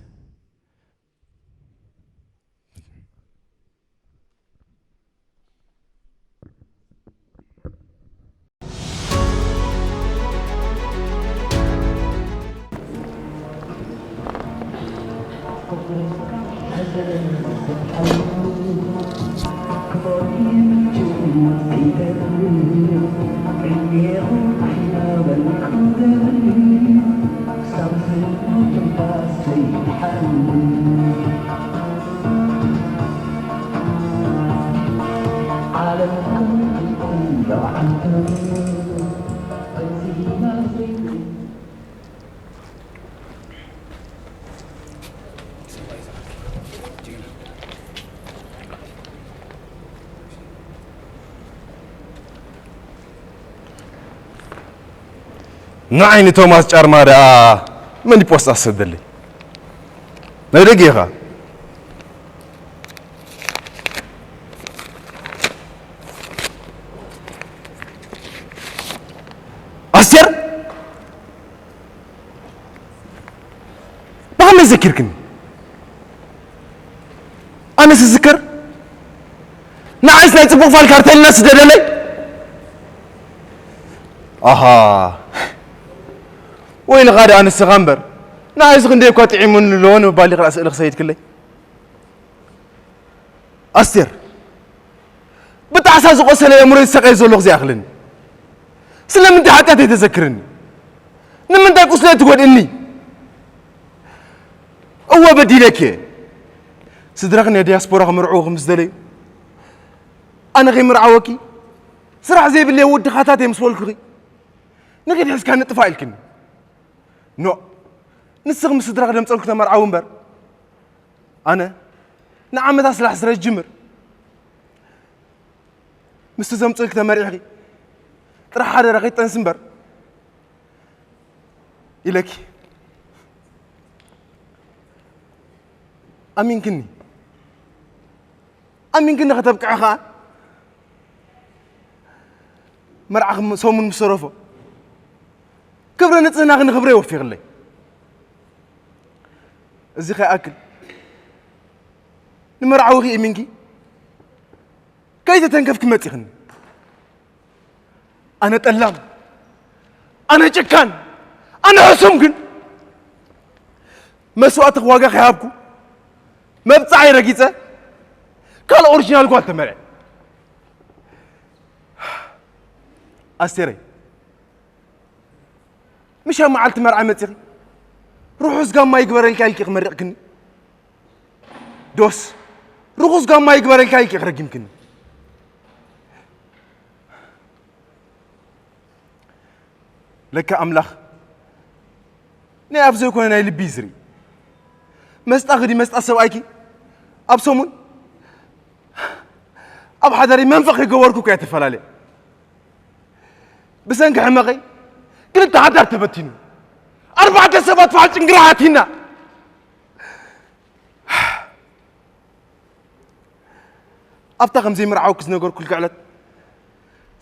ንዓይ ንቶማስ ጫርማ ደኣ መን እዩ ፖስታ ዝሰደለይ? ናይ ደገ ኢኻ። ኣስቴር? ብኸመይ ዘኪርክኒ? ኣነስ ዝዝከር? ንዓይስ ናይ ጽቡቕ ፋል ካርታ ኢልና ስደደለይ? ኣሃ። ወይልኻ ደኣ ንስኻ እምበር፣ ንዓይስ ክንደይ እኳ ጥዒሙኒ ኣለዎ ንምባል ኢኻ ስእሊ ክሰይድክለይ? ኣስቴር፣ ብጣዕሳ ዝቖሰለ ኣእምሮይ ዝሰቃይ ዘለኹ ዘይኣኽለኒ። ስለምንታይ ሓጢኣተይ ተዘክርኒ? ንምንታይ ቁስለይ ትጎድእኒ? እወ በዲለኪ እየ። ስድራኺ ናይ ዲያስፖራ ክምርዕዉ ምስ ደለዩ፣ ኣነ ከይምርዓወኪ ስራሕ ዘይብለይ ወዲ ኻታት እየ ምስ በልኩኺ፣ ንኺድ ሒዝካ ንጥፋእ ኢልክኒ። ኖእ፣ ንስኺ ምስ ስድራኺ ደምጸልኩ ተመርዓዊ እምበር፣ ኣነ ንዓመታት ስራሕ ስለ ዝጅምር፣ ምስቲ ዘምጽኡልኪ ተመሪዕኺ ጥራሕ ሓደራ ከይትጠንሲ እምበር ኢለኪ። ኣሚንክኒ፣ ኣሚንክኒ ከተብቅዒ ኸኣ መርዓኺ ሰሙን ምስ ተረፎ ክብረ ንጽህናኺ ንኽብረይ ወፊኽለይ። እዚ ከይኣክል ንመርዓዊኺ እሚንኪ ከይተተንከፍኪ መጺኽኒ። ኣነ ጠላም፣ ኣነ ጭካን፣ ኣነ ሕሱም ግን መስዋእትኺ ዋጋ ከይሃብኩ መብጽዓይ ረጊጸ ካልእ ኦሪጂናል ጓል ተመርዐ። ኣስቴረይ፣ ምሽ ኣብ መዓልቲ መርዓ መጺኺ ርሑስ ጋማ ይግበረልካ ኢልኪ ክመርቕክኒ፣ ዶስ ርኹስ ጋማ ይግበረልካ ኢልኪ ክረጊምክኒ? ለካ ኣምላኽ ናይ ኣፍ ዘይኮነ ናይ ልቢ እዩ ዝርኢ። መስጣ ክዲ መስጣ ሰብኣይኪ ኣብ ሰሙን ኣብ ሓዳሪ መንፈቕ ይገበርኩ እኮ እየ ተፈላለየ። ብሰንኪ ሕመቐይ ክልተ ሓዳር ተበቲኑ፣ ኣርባዕተ ሰባት ፋሕ ጭንግራ ኣቲና። ኣብታ ከም ዘይምርዓውኪ ዝነገርኩልኪ ዕለት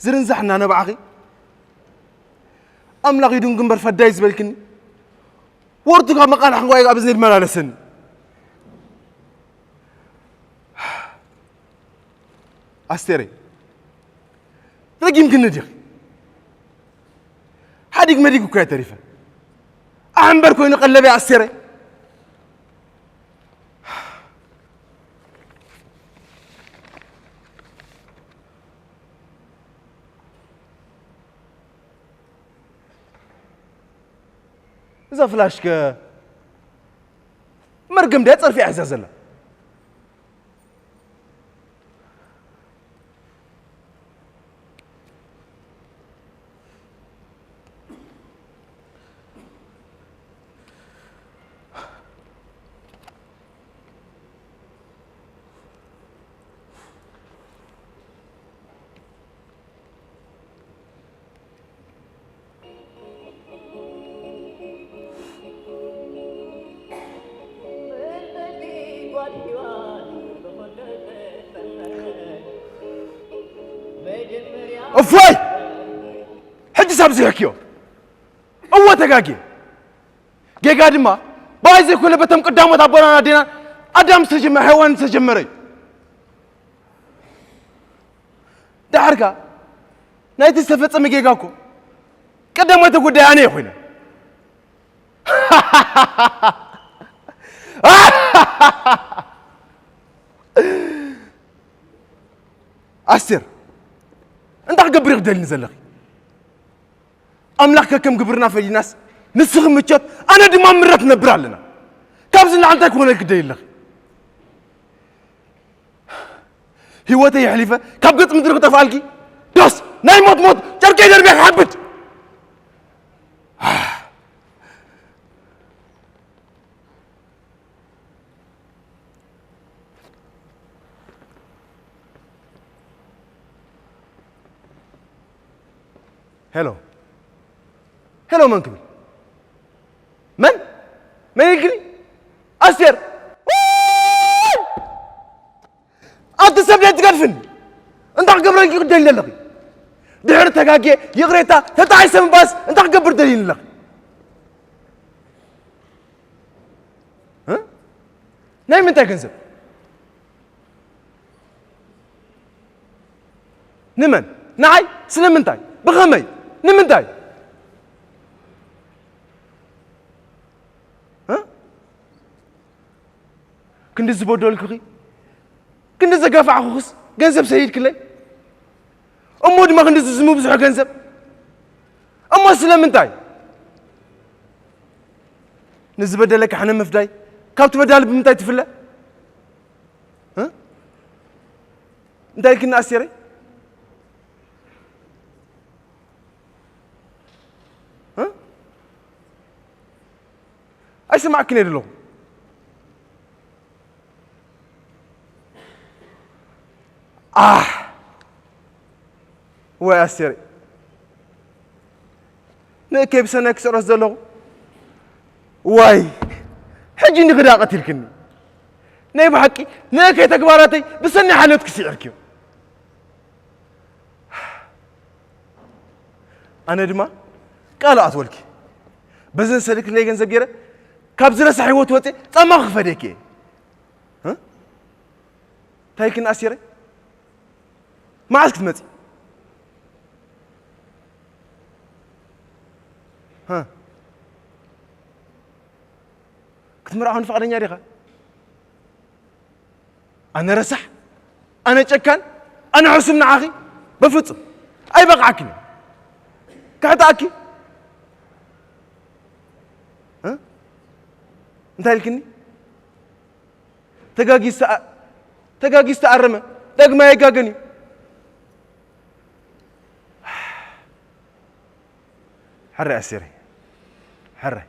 ዝርንዛሕ እናነባዕኺ፣ ኣምላኽ ይድንጉ እምበር ፈዳይ ዝበልክኒ፣ ወርቱ ካብ መቓልሕ ክንጓይ ኣብ እዝኒ ይመላለሰኒ። ኣስቴረይ፣ ረጊምክኒ ዲኺ? ሓዲግ መዲግ እኮ እየ ተሪፈ። ኣሕምበር ኮይኑ ቀለበይ ኣስቴረይ። እዛ ፍላሽከ መርገም ድያ ጸርፊ ሒዛ ዘላ? እፎይ! ሕጂስ ኣብዚሕክዮ። እወ ተጋግየ። ጌጋ ድማ ብኣይ ዘይኮነ በቶም ቀዳሞት ኣቦናን ኣዴናን ኣዳም ዝተጀመረ፣ ሄዋን ዝተጀመረ እዩ። ደሓር ከኣ ናይቲ ዝተፈጸመ ጌጋ እኮ ቀዳማይ ተጎዳኢ ኣነ እየ ኮይነ። ኣስቴር፣ እንታይ ክገብር እዩ ክደልኒ ዘለኺ? ኣምላኽ ከከም ግብርና ፈዲናስ ንስኺ ምቾት ኣነ ድማ ምረት ነብር ኣለና። ካብዚ ንላዕሊ እንታይ ክኾነልኪ ትደልዪ ኣለኺ? ህይወተይ የሕሊፈ ካብ ገጽ ምድሪ ክጠፍኣልኪ ዶስ ናይ ሞት ሞት ጨርቀይ ደርብየ ክሓብድ። ሄሎ ሄሎ፣ መን ክብል? መን? መን ኢልክኒ? ኣስቴር! ኣቲ ሰብ ደይ ትገድፍን እንታይ ክገብረልኪ ክደሊ ኣለኺ? ድሕሪ ተጋግየ ይቕሬታ ተጣዒሰ ምባስ እንታይ ክገብር ደልይኒ ኣለኺ? እ? ናይ ምንታይ ገንዘብ? ንመን? ንዓይ? ስለምንታይ? ብኸመይ? ንምንታይ? እ? ክንዲ ዝበደልኩኺ፣ ክንዲ ዘጋፋዕኩኽስ ገንዘብ ሰዲድክለይ? እሞ ድማ ክንዲ ዝዝሙ ብዙሕ ገንዘብ? እሞ ስለምንታይ? ንዝበደለካ ሕነ ምፍዳይ ካብቲ በዳሊ ብምንታይ ትፍለ? እ? እንታይ ኢልክኒ ኣስቴረይ? እ? ኣይሰማዕክን እየ ዘለኹ። ኣህ! ወይ ኣስቴረይ፣ ንእከይ ብሰናይ ክስዕሮስ ዘለኹ። ዋይ! ሕጂ ንግዳ ቀቲልክኒ። ናይ ብሓቂ ንእከይ ተግባራተይ ብሰናይ ሓልዮትኪ ስዒርክዮ። ኣነ ድማ ቃል ኣትወልኪ። በዘን ሰሊክለይ ገንዘብ ገይረ ካብዚ ረሳሕ ህይወት ወፅየ ፃማ ክፈደኪ እየ። እ? እንታይ ክን ኣሲረ? መዓስ ክትመፂ? እ? ክትምርዓውን ፍቓደኛ ዲኻ? ኣነ ረሳሕ፣ ኣነ ጨካን፣ ኣነ ሕሱም ንዓኺ በፍጹም ኣይበቕዓክን እየ። ክሕታኣኪ እንታይ ኢልክኒ? ተጋጊስ ተኣ- ተጋጊስ ተኣረመ፣ ዳግማይ ኣይጋገን እዩ። ሕራይ ኣሲረይ፣ ሕራይ።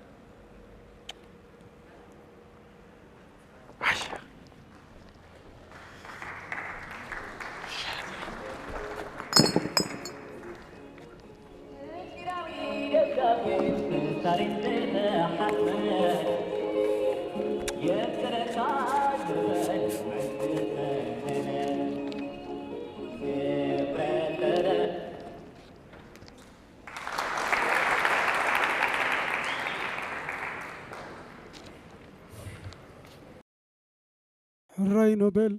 ሕራይ ኖቤል፣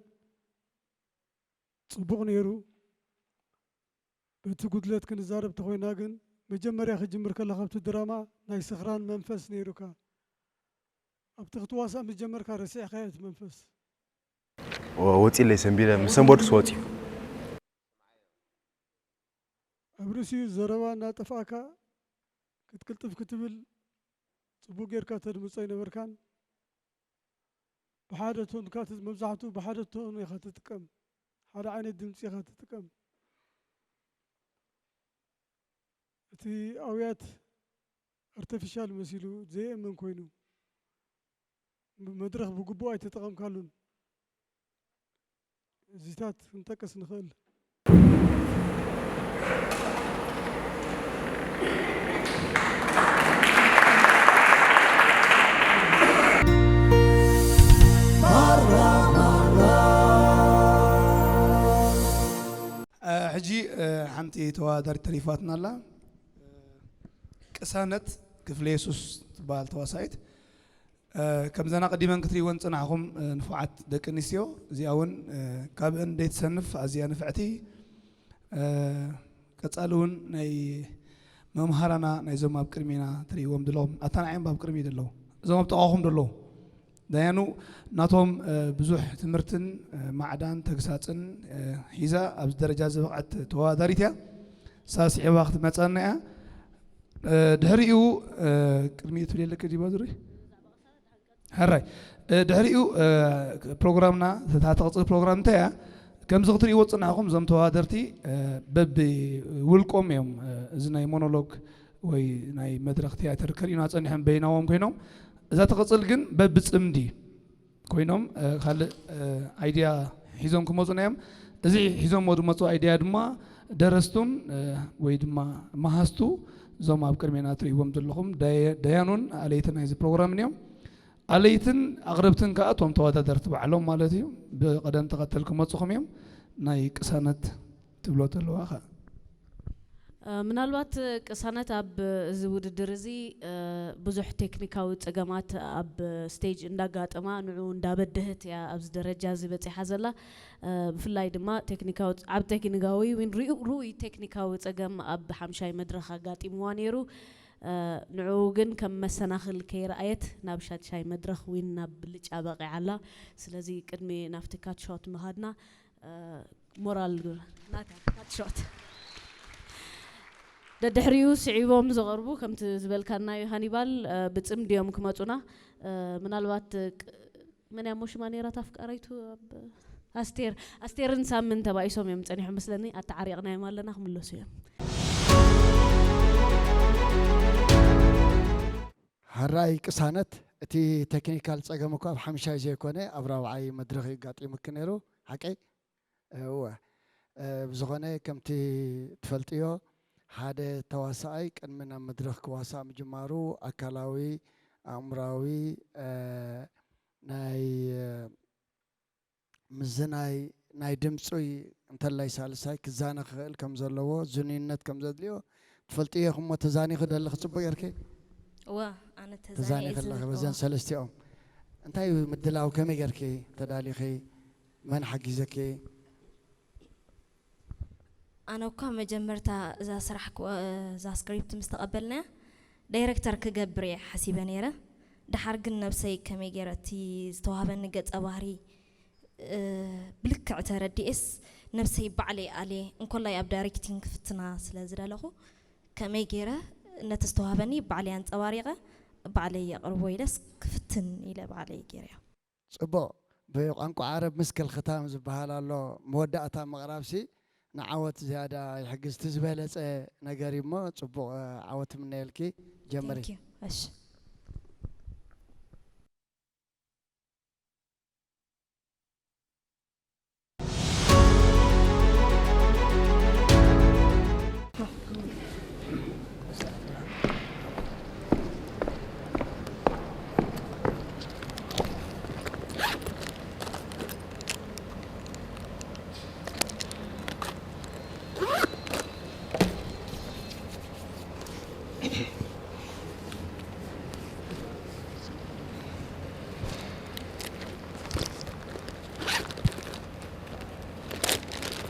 ጽቡቕ ነይሩ። በቲ ጉድለት ክንዛረብ ተኾይና ግን፣ መጀመርያ ክጅምር ከለኻ ኣብቲ ድራማ ናይ ስኽራን መንፈስ ነይሩካ። ኣብቲ ክትዋሳእ ምስ ጀመርካ ረሲዕካዮ እቲ መንፈስ። ወ- ወፂለይ ሰንቢደ ምስ ሰንበድኩስ ወፂኡ። ኣብ ርእሲኡ ዘረባ እናጠፍኣካ ክትቅልጥፍ ክትብል ጽቡቕ ጌርካ ተድምጾ ኣይነበርካን። ብሓደ ቶን ኢኻ ትጥ- መብዛሕትኡ ብሓደ ቶን ኢኻ ትጥቀም፣ ሓደ ዓይነት ድምጺ ኢኻ ትጥቀም። እቲ ኣውያት ኣርተፊሻል መሲሉ ዘየእምን ኮይኑ፣ መድረኽ ብግቡእ ኣይተጠቐምካሉን። እዚታት ክንጠቅስ ንኽእል። ሕጂ ሓንቲ ተወዳዳሪት ተሪፋትና ኣላ። ቅሳነት ክፍለ የሱስ ትበሃል ተዋሳኢት። ከምዘን ኣቐዲመን ክትሪእወን ዝጸናሕኹም ንፉዓት ደቂ ኣንስትዮ፣ እዚኣ እውን ካብአን ዘይትሰንፍ ኣዝያ ንፍዕቲ፣ ቀጻሊ እውን ናይ መምሃራና ናይዞም ኣብ ቅድሚና ትሪእዎም ዘለኹም፣ ኣታ ንዓዮም ኣብ ቅድሚ ዘለዉ፣ እዞም ኣብ ጥቓኹም ዘለዉ፣ ዳያኑ ናቶም ብዙሕ ትምህርትን ማዕዳን ተግሳጽን ሒዛ ኣብዚ ደረጃ ዝበቕዐት ተወዳዳሪት እያ። እሳ ስዒባ ክትመጸና እያ። ድሕሪኡ ቅድሚኡ ትብል የለክ ዲባ ዙሪ? ሕራይ። ድሕሪኡ ፕሮግራምና፣ እታ ትቕጽል ፕሮግራም እንታይ እያ? ከምዚ ክትሪእዎ ዝጸናሕኩም፣ እዞም ተወዳደርቲ በብውልቆም እዮም እዚ ናይ ሞኖሎግ ወይ ናይ መድረኽ ትያትር ከርእዩና ጸኒሖም በይናዎም ኮይኖም። እዛ ትቕጽል ግን በብጽምዲ ኮይኖም ካልእ ኣይድያ ሒዞም ክመጹና እዮም። እዚ ሒዞምዎ ዝመጹ ኣይድያ ድማ ደረስቱን ወይ ድማ መሃዝቱ እዞም ኣብ ቅድሜና ትርእይዎም ዘለኹም ደያኑን ኣለይትን ናይዚ ፕሮግራምን እዮም። ኣለይትን ኣቕረብትን ከኣ እቶም ተወዳደርቲ ባዕሎም ማለት እዩ። ብቕደም ተኸተል ክመጹኹም እዮም። ናይ ቅሳነት ትብሎ ተለዋ ከኣ ምናልባት ቅሳነት ኣብ እዚ ውድድር እዚ ብዙሕ ቴክኒካዊ ጸገማት ኣብ ስቴጅ እንዳጋጠማ ንዑ እንዳበደህት እያ ኣብዚ ደረጃ እዚ በጺሓ ዘላ። ብፍላይ ድማ ቴክኒካዊ ኣብ ቴክኒካዊ ውን ርኡ- ርኡይ ቴክኒካዊ ጸገም ኣብ ሓምሻይ መድረኽ ኣጋጢምዋ ነይሩ። ንዕኡ ግን ከም መሰናኽል ከይረኣየት ናብ ሻድሻይ መድረኽ ዊን ናብ ብልጫ በቒዓ ኣላ። ስለዚ ቅድሚ ናብቲ ካትሾት ምኻድና ሞራል ናታ ናትሾት ደድሕሪኡ ስዒቦም ዝቐርቡ ከምቲ ዝበልካናዩ ሃኒባል ብፅምዲ እዮም ክመፁና። ምናልባት መን ያሞ ሽማ ነይራ ታፍቃራይቱ ኣብ ኣስቴር ኣስቴርን ሳምን ተባኢሶም እዮም ፀኒሖም መስለኒ። ኣተዓሪቕናዮም ኣለና ክምለሱ እዮም። ሓራይ ቅሳነት እቲ ቴክኒካል ፀገም እኳ ኣብ ሓምሻይ ዘይኮነ ኣብ ራብዓይ መድረኽ እዩ ኣጋጢሙኪ ነይሩ ሓቀይ? እወ። ብዝኾነ ከምቲ ትፈልጥዮ ሓደ ተዋሳኣይ ቅድሚ ናብ መድረኽ ክዋሳእ ምጅማሩ ኣካላዊ፣ ኣእምራዊ ናይ ምስዚ ናይ ናይ ድምፂ እንተላይ ሳልሳይ ክዛነ ክኽእል ከም ዘለዎ ዝኑይነት ከም ዘድልዮ ትፈልጥዮ ኢኹም እሞ ተዛኒኺ ዶ ኣለኺ ፅቡቕ ጌርኪ? እወ ኣነ ተዛኒኺ ኣለኺ በዘን ሰለስቲኦም እንታይ እዩ ምድላው ከመይ ጌርኪ ተዳሊኺ መን ሓጊዘኪ? ኣነ እኳ መጀመርታ እዛ ስራሕ እዛ ስክሪፕት ምስ ተቐበልናያ ዳይረክተር ክገብር እየ ሓሲበ ነይረ። ደሓር ግን ነብሰይ ከመይ ገይረ እቲ ዝተዋህበኒ ገጸ ባህሪ ብልክዕ ተረዲኤስ ነብሰይ ባዕለይ ኣልየ እንኮላይ ኣብ ዳይሬክቲንግ ክፍትና ስለ ዝደለኹ ከመይ ገይረ ነቲ ዝተዋህበኒ ባዕለይ ኣንጸባሪቐ ባዕለይ የቕርቦ ኢለስ ክፍትን ኢለ ባዕለይ ገይረዮ። ጽቡቕ። ብቋንቋ ዓረብ ምስክል ክታም ዝበሃል ኣሎ። መወዳእታ ምቕራብሲ ንዓወት ዝያዳ ይሕግዝ። እቲ ዝበለጸ ነገር እዩ እሞ ጽቡቕ ዓወት ምነየልኪ። ጀምሪ። Thank you። እሺ።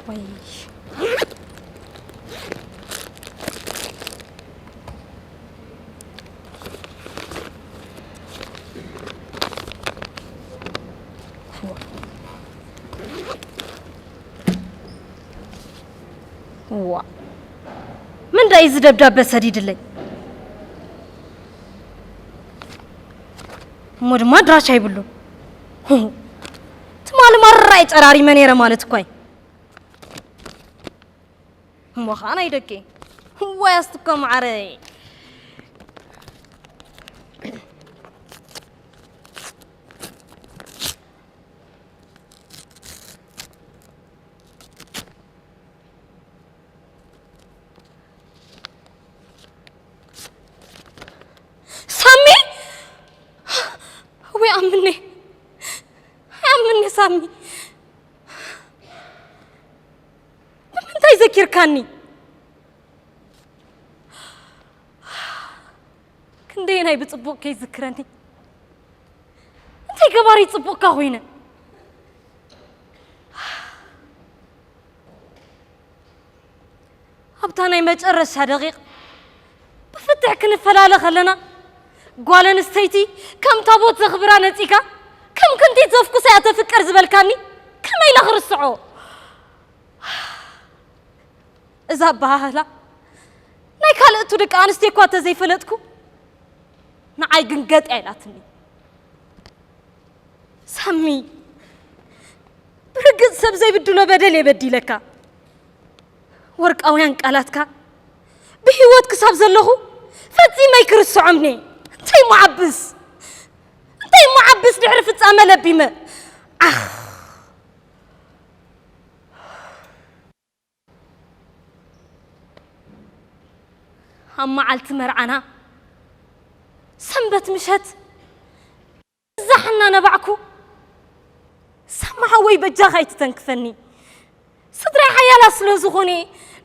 ወይ ዋ፣ መን ዳዩ እዚ ደብዳበ ሰዲድለይ? እሞ ድማ ኣድራሻ ይብሉን። ትማሊ ማራ እየ ጨራሪመ ነይረ ማለት እኳ እዩ። እሞ ኸዓ ናይ ደቂ ዋይ ኣስትኮ ማዓረይ። ሳሚ ወይ ኣምኔ ኣምኔ ሳሚ ብምንታይ ዘኪርካኒ? ክንደየናይ ብጽቡቕ ከይዝክረኒ እንታይ ገባሪ ጽቡቕካ ኮይነ ኣብታ ናይ መጨረሻ ደቂቕ ብፍትሕ ክንፈላለ ከለና ጓል ኣንስተይቲ ከም ታቦት ዘኽብራ ነጺካ ከም ክንቲት ዘፍኩሳ እያ ተፍቅር ዝበልካኒ ከመይ ኢለ ክርስዖ? እዛ ኣበሃህላ ናይ ካልእቱ ደቂ ኣንስትዮ እኳ ተዘይፈለጥኩ ንዓይ ግን ገጥ እያ ኢላትኒ። ሳሚ ብርግጽ ሰብ ዘይብድሎ በደል እየ በዲለካ። ወርቃውያን ቃላትካ ብህይወት ክሳብ ዘለኹ ፈጺመ ኣይክርስዖምኒ። እንታይ መዓብስ እንታይ መዓብስ ድሕሪ ፍጻመ ለቢመ ዓኽ ኣብ መዓልቲ መርዓና ሰንበት ምሸት እዛ ሓና ነባዕኩ ሳሚ ሓወይ በጃኻ ኣይትተንክፈኒ ስድራይ ሓያላት ስለ ዝኾነ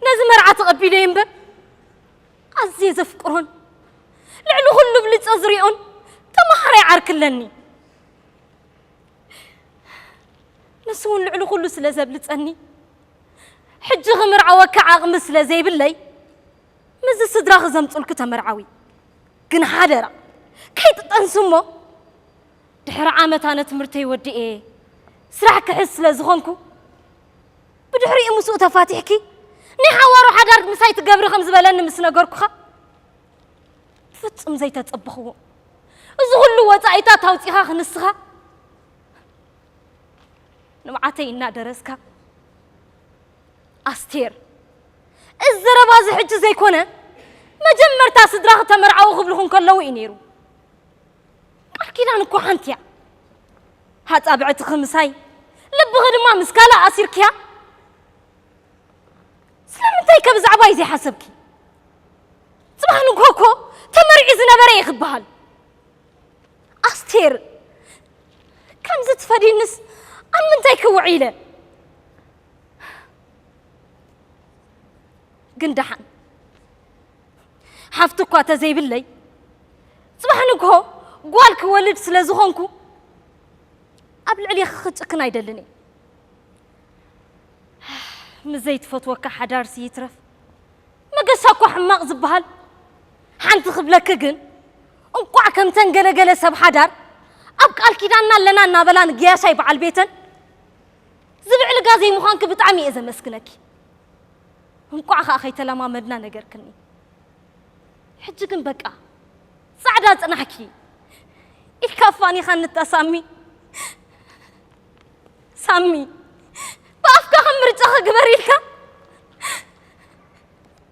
ነዚ መርዓ ተቐቢለዮ እምበር ኣዝየ ዘፍቅሮን ልዕሊ ኩሉ ብልጸ ዝሪኦን ተመሃራይ ዓርኪ ኣለኒ ንሱ እውን ልዕሊ ኩሉ ስለ ዘብልጸኒ ሕጂ ክምርዓወካ ዓቕሚ ስለ ዘይብለይ ምስዚ ስድራኺ ዘምጹልኪ ተመርዓዊ ግን ሓደራ ከይትጠንሲ እሞ ድሕሪ ዓመት ኣነ ትምህርተይ ወዲኤ ስራሕ ክሕዝ ስለ ዝኾንኩ ብድሕሪኡ ምስኡ ተፋቲሕኪ ናይ ሓዋሩ ሓዳር ምሳይ ትገብሪ ከም ዝበለኒ ምስ ነገርኩኻ ፍጹም ዘይተጸበኽዎ እዚ ኩሉ ወጻኢታት ኣውጺኻ ክንስኻ ንብዓተይ እናደረስካ ኣስቴር እዚ ዘረባ እዚ ሕጂ ዘይኮነ መጀመርታ ስድራኺ ተመርዓዊ ክብልኹ እንከለዉ እዩ ነይሩ ቃል ኪዳን እኮ ሓንቲ እያ ኣጻብዕትኺ ምሳይ ልብኺ ድማ ምስ ካልእ ኣሲርክያ ስለምንታይ ከ ብዛዕባይ ዘይሓሰብኪ ጽባሕ ንግሆ እኮ ተመሪዑ ዝነበረ እየ ክበሃል ኣስቴር ከምዚ ትፈዲንስ ኣብ ምንታይ ክውዒለ ግን ደሓን ሓፍቲ እኳ ተዘይብለይ ጽባሕ ንግሆ ጓል ክወልድ ስለ ዝኾንኩ ኣብ ልዕሌኺ ክጭክን ኣይደልን እየ ምስ ዘይትፈትወካ ሓዳርሲ ይትረፍ መገሻ እኳ ሕማቕ ዝበሃል ሓንቲ ክብለኪ ግን እንቋዕ ከምተን ገለገለ ሰብ ሓዳር ኣብ ቃል ኪዳንና ኣለና እናበላ ንገያሻይ በዓል ቤተን ዝብዕልጋ ዘይምዃንኪ ብጣዕሚ እየ ዘመስግነኪ እንቋዕ ከዓ ከይተለማመድና ነገርክኒ ሕጂ ግን በቃ ጻዕዳ ጽናሕኪ ኢልካ ኣፋኒኻ እንታ ሳሚ። ሳሚ፣ ብኣፍካ ከም ምርጫ ክግበር ኢልካ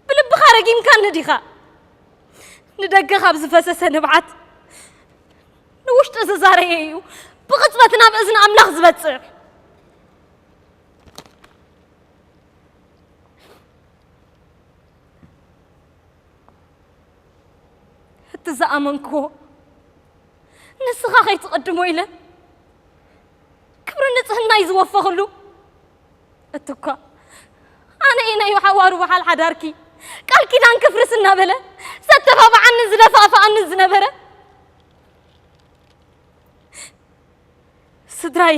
ብልብኻ ረጊምካኒ ዲኻ? ንደገ ካብ ዝፈሰሰ ንብዓት ንውሽጢ ዝዛረየ እዩ ብቕጽበት ናብ እዝኒ ኣምላኽ ዝበጽሕ። እቲ ዝኣመንክዎ ንስኻ ከይትቕድሞ ኢለ ክብሪ ንጽህናይ ዝወፈኽሉ፣ እትኳ ኣነ ናይ ሓዋሩ በሓል ሓዳርኪ ቃል ኪዳን ክፍርስ እናበለ ዘተባብዓኒ ዝደፋፍኣኒ ዝነበረ ስድራይ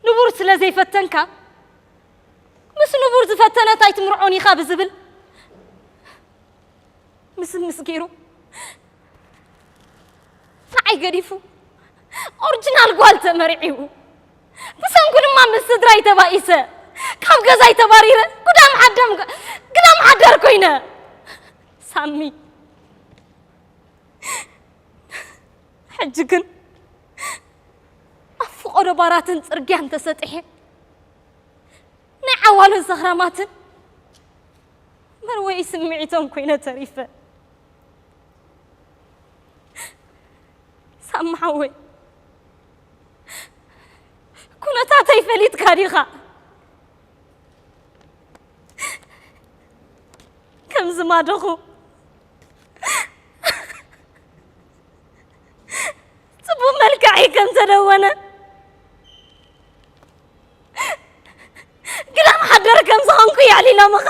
ንቡር ስለ ዘይፈተንካ፣ ምስ ንቡር ዝፈተነት ኣይትምርዖን ኢኻ ብዝብል ምስምስ ገይሩ ንዓይ ገዲፉ ኦሪጂናል ጓል ተመርዒዉ። ብሰንኩ ድማ ምስ ስድራይ ተባኢሰ፣ ካብ ገዛይ ተባሪረ፣ ጉዳም ሓደም፣ ግዳም ሓዳር ኮይነ። ሳሚ፣ ሕጂ ግን ኣብ ፍቖዶ ባራትን ጽርግያን ተሰጢሐ፣ ናይ ዓዋሉን ሰኽራማትን መርወኢ ስምዒቶም ኮይነ ተሪፈ። ሳሚ ሓወይ፣ ኩነታተይ ፈሊጥካ ዲኻ? ከም ዝማደኹ ጽቡቕ መልክዐይ ከም ተደወነ ግዳም ሓደር ከም ዝኾንኩ የዕሊሎምኻ።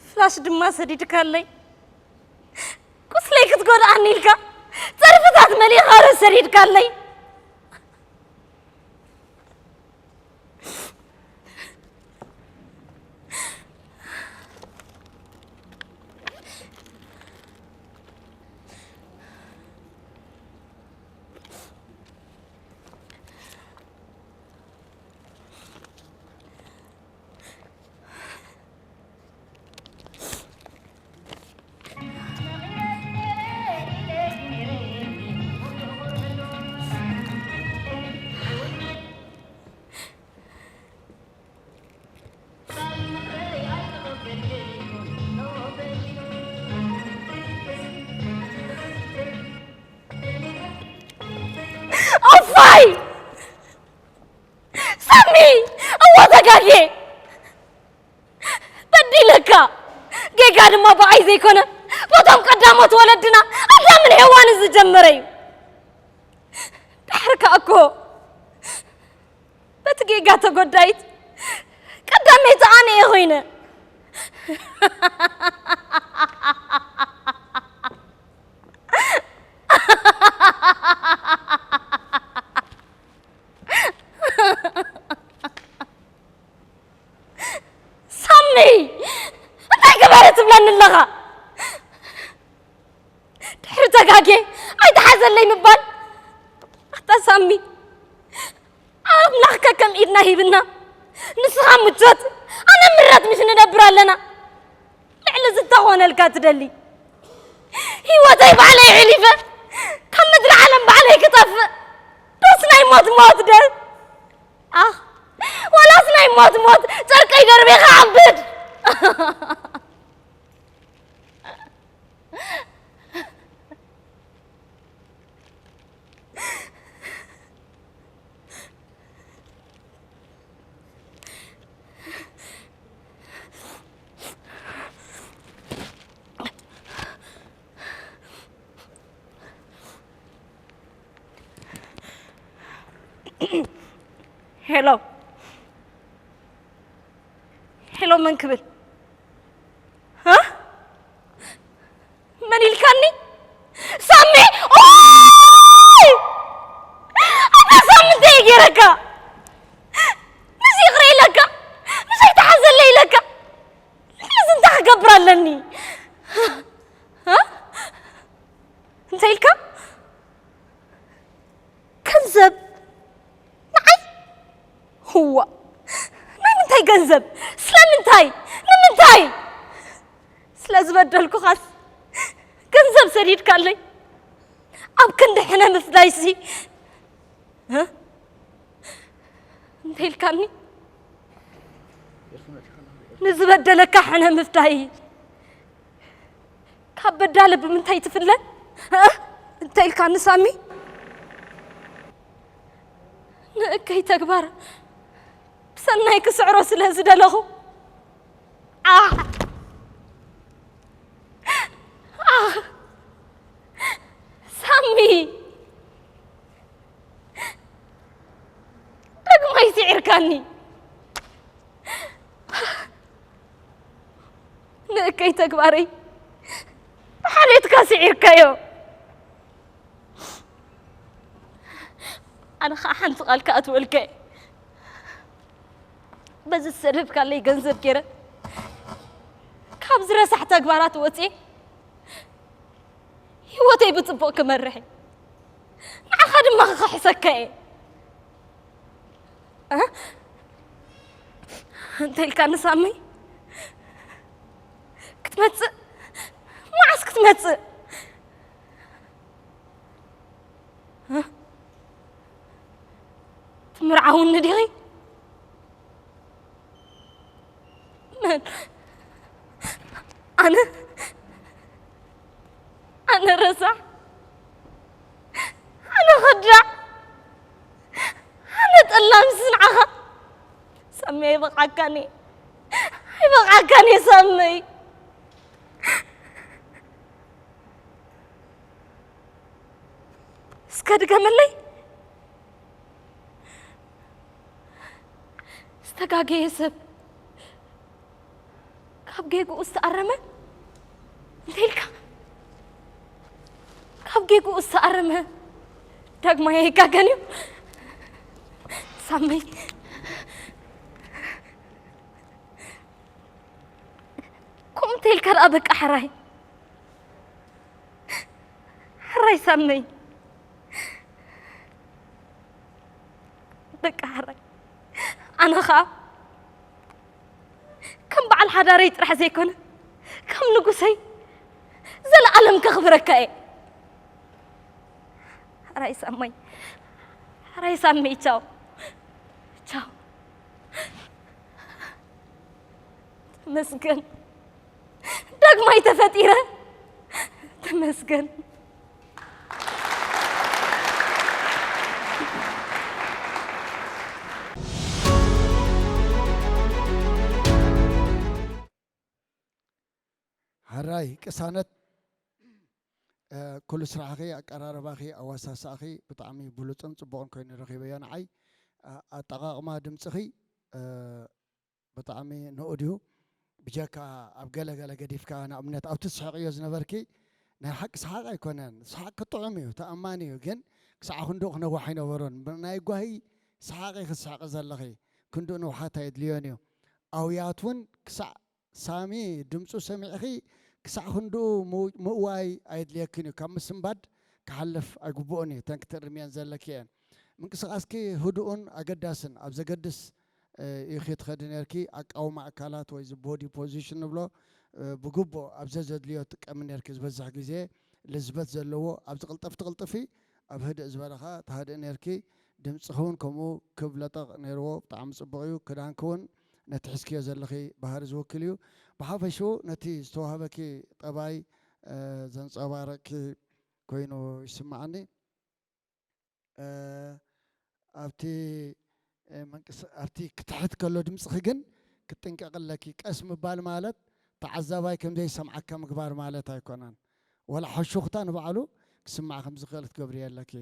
ፍላሽ ድማ ሰዲድካለይ። ቁስለይ ክትጎድኣኒ ኢልካ ጸርፍታት መሊኻ ርእ ሰዲድካለይ። ኦፋይ! ሳሚ! እወ ተጋግየ! በዲለካ! ጌጋ ድማ ብኣይ ዘይኮነ፣ በቶም ቀዳሞት ወለድና ኣዳምን ሄዋንን ዝጀመረ እዩ። ድሕሪ ከኣ እኮ በቲ ጌጋ ተጎዳይት ቀዳመይቲ ኣነ እየ ኮይነ። ሳሚ፣ እንታይ ግበሪ ትብለኒ ኣለኻ? ድሕሪ ተጋጌ ኣይተሓዘለይ ምባል። ኣታ ሳሚ፣ ኣምላኽ ከከም ኢድና ሂብና፣ ንስኻ ምቾት ኣነ ምረት ምሽ ንነብር ኣለና። ልዕሊ ዝተኾነልካ ትደሊ? ህይወተይ ባዕለይ ሒሊፈ ካብ ምድሪ ዓለም ባዕለይ ክጠፍእ፣ ዶስ ናይ ሞት ሞት ደ ኣኽ፣ ወላስ ናይ ሞት ሞት ጨርቀይ ደርቤ ክዓብድ? ሄሎ፣ ሄሎ፣ መን ክብል? እ? መን ኢልካኒ? ሳሚ! ኦይ! ኣታ ሳሚ፣ እንታይ ገይረካ? ምስ ይቕረ ኢለካ፣ ምሳይ ክገብር ኣለኒ። እ? እንታይ ኢልካ? ገንዘብ ንዓይ? እዋ፣ ናይ ምንታይ ገንዘብ? ስለምንታይ? ንምንታይ? ስለ ዝበደልኩኻስ ገንዘብ ሰዲድካለይ? ኣብ ክንዲ ሕነ ምፍዳይሲ፣ እ? እንታይ ኢልካኒ? ንዝበደለካ ሕነ ምፍዳይ ካብ በዳሊ ብምንታይ ትፍለ? እ? እንታይ ኢልካኒ ሳሚ? ንእከይ ተግባር ብሰናይ ክስዕሮ ስለ ዝደለኹ። ኣሕ! ኣሕ! ሳሚ! ዳግማይ ስዒርካኒ። ንእከይ ተግባረይ ብሓልዮትካ ስዒርካዮ። ኣነ ኸዓ ሓንቲ ቃል ክኣትወልካ እየ። በዚ ዝሰደድካለይ ገንዘብ ገይረ ካብዚ ረሳሕ ተግባራት ወፅየ ህይወተይ ብፅቡቕ ክመርሕ እየ። ንዓኻ ድማ ክኽሕሰካ እየ። እ? እንታይ ኢልካ ንሳመይ? ክትመጽእ? መዓስ ክትመጽእ? እ? ትምርዓውኒ ዲኺ? መን? ኣነ? ኣነ ረሳሕ? ኣነ ኸዳዕ? ኣነ ጠላምስ ንዓኻ? ሳሚ ኣይበቕዓካን እየ። ኣይበቕዓካን እየ ሳመይ። እስከ ድገመለይ። ዝተጋገየ ሰብ ካብ ጌግኡ ዝተኣረመ እንታይ ኢልካ? ካብ ጌግኡ ዝተኣረመ ዳግማይ ኣይጋገን እዩ። ሳመይ፣ ከምኡ እንተ ኢልካ ደኣ በቃ ሕራይ፣ ሕራይ ሳመይ፣ በቃ ሕራይ። ኣነ ኸኣ ከም በዓል ሓዳረይ ጥራሕ ዘይኮነ፣ ከም ንጉሰይ ዘለኣለም ከኽብረካ እየ። ሕራይ ሳመይ፣ ሕራይ ሳመይ፣ ቻው፣ ቻው። ተመስገን። ዳግማይ ተፈጢረ። ተመስገን። ሕራይ ቅሳነት፣ እ፣ ኩሉ ስራሕኺ፣ ኣቀራርባኺ፣ ኣዋሳስኣኺ ብጣዕሚ ብሉጽን ጽቡቕን ኮይኑ ረኺበዮ ንዓይ። እ፣ ኣጠቓቕማ ድምጽኺ፣ እ፣ ብጣዕሚ ንኡድ እዩ። ብጀካ ኣብ ገለ ገለ ገዲፍካ፣ ንኣብነት ኣብቲ ትስሕቕዮ ዝነበርኪ ናይ ሓቂ ሰሓቕ ኣይኮነን። ሰሓቕኪ ጥዑም እዩ፣ ተኣማኒ እዩ፣ ግን ክሳዕ ክንድኡ ክነዋሕ ኣይነበሮን። ናይ ጓሂ ሰሓቕ ኢኺ ትስሕቒ ዘለኺ፣ ክንድኡ ንውሓት ኣየድልዮን እዩ። ኣውያት እውን ክሳዕ ሳሚ ድምፁ ሰሚዕኺ ክሳዕ ክንድኡ ምው- ምእዋይ ኣየድልየክን እዩ። ካብ ምስንባድ ክሓልፍ ኣይግብኦን እዩ። እተን ክትእርምየን ዘለኪ እየን። ምንቅስቓስኪ ህዱእን ኣገዳስን ኣብ ዘገድስ፣ እ፣ ኢኺ ትኸዲ ነርኪ። ኣቃውማ ኣካላት ወይ እዚ ቦዲ ፖዚሽን ንብሎ፣ እ፣ ብግቡእ ኣብ ዘዘድልዮ ትጥቀሚ ነርኪ። ዝበዝሕ ግዜ ልዝበት ዘለዎ ኣብዚ ቅልጠፍ ትቕልጥፊ፣ ኣብ ህድእ ዝበለ ኸኣ ትሃድኢ ነርኪ። ድምፅኺ እውን ከምኡ ክብ ለጠቕ ነይርዎ። ብጣዕሚ ፅቡቕ እዩ። ክዳንኪ እውን ነቲ ሒዝክዮ ዘለኺ ባህሪ ዝውክል እዩ። ብሓፈሽኡ ነቲ ዝተዋህበኪ ጠባይ፣ እ፣ ዘንፀባረቕኪ ኮይኑ ይስምዓኒ። እ፣ ኣብቲ፣ እ፣ ምንቅስ-፣ ኣብቲ ክትሕት ከሎ ድምፅኺ ግን ክትጥንቀቂ ኣለኪ። ቀስ ምባል ማለት ተዓዛባይ ከም ዘይሰምዓካ ምግባር ማለት ኣይኮነን። ዋላ ሕሹኽታ ንባዕሉ ክስማዕ ከም ዝኽእል ክትገብርዮ ኣለኪ።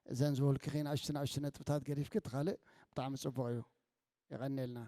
እዘን ዝበልኩኺ ንኣሽቱ ንኣሽቱ ነጥብታት ገዲፍኪ እቲ ካልእ ብጣዕሚ ፅቡቕ እዩ። የቐንየልና።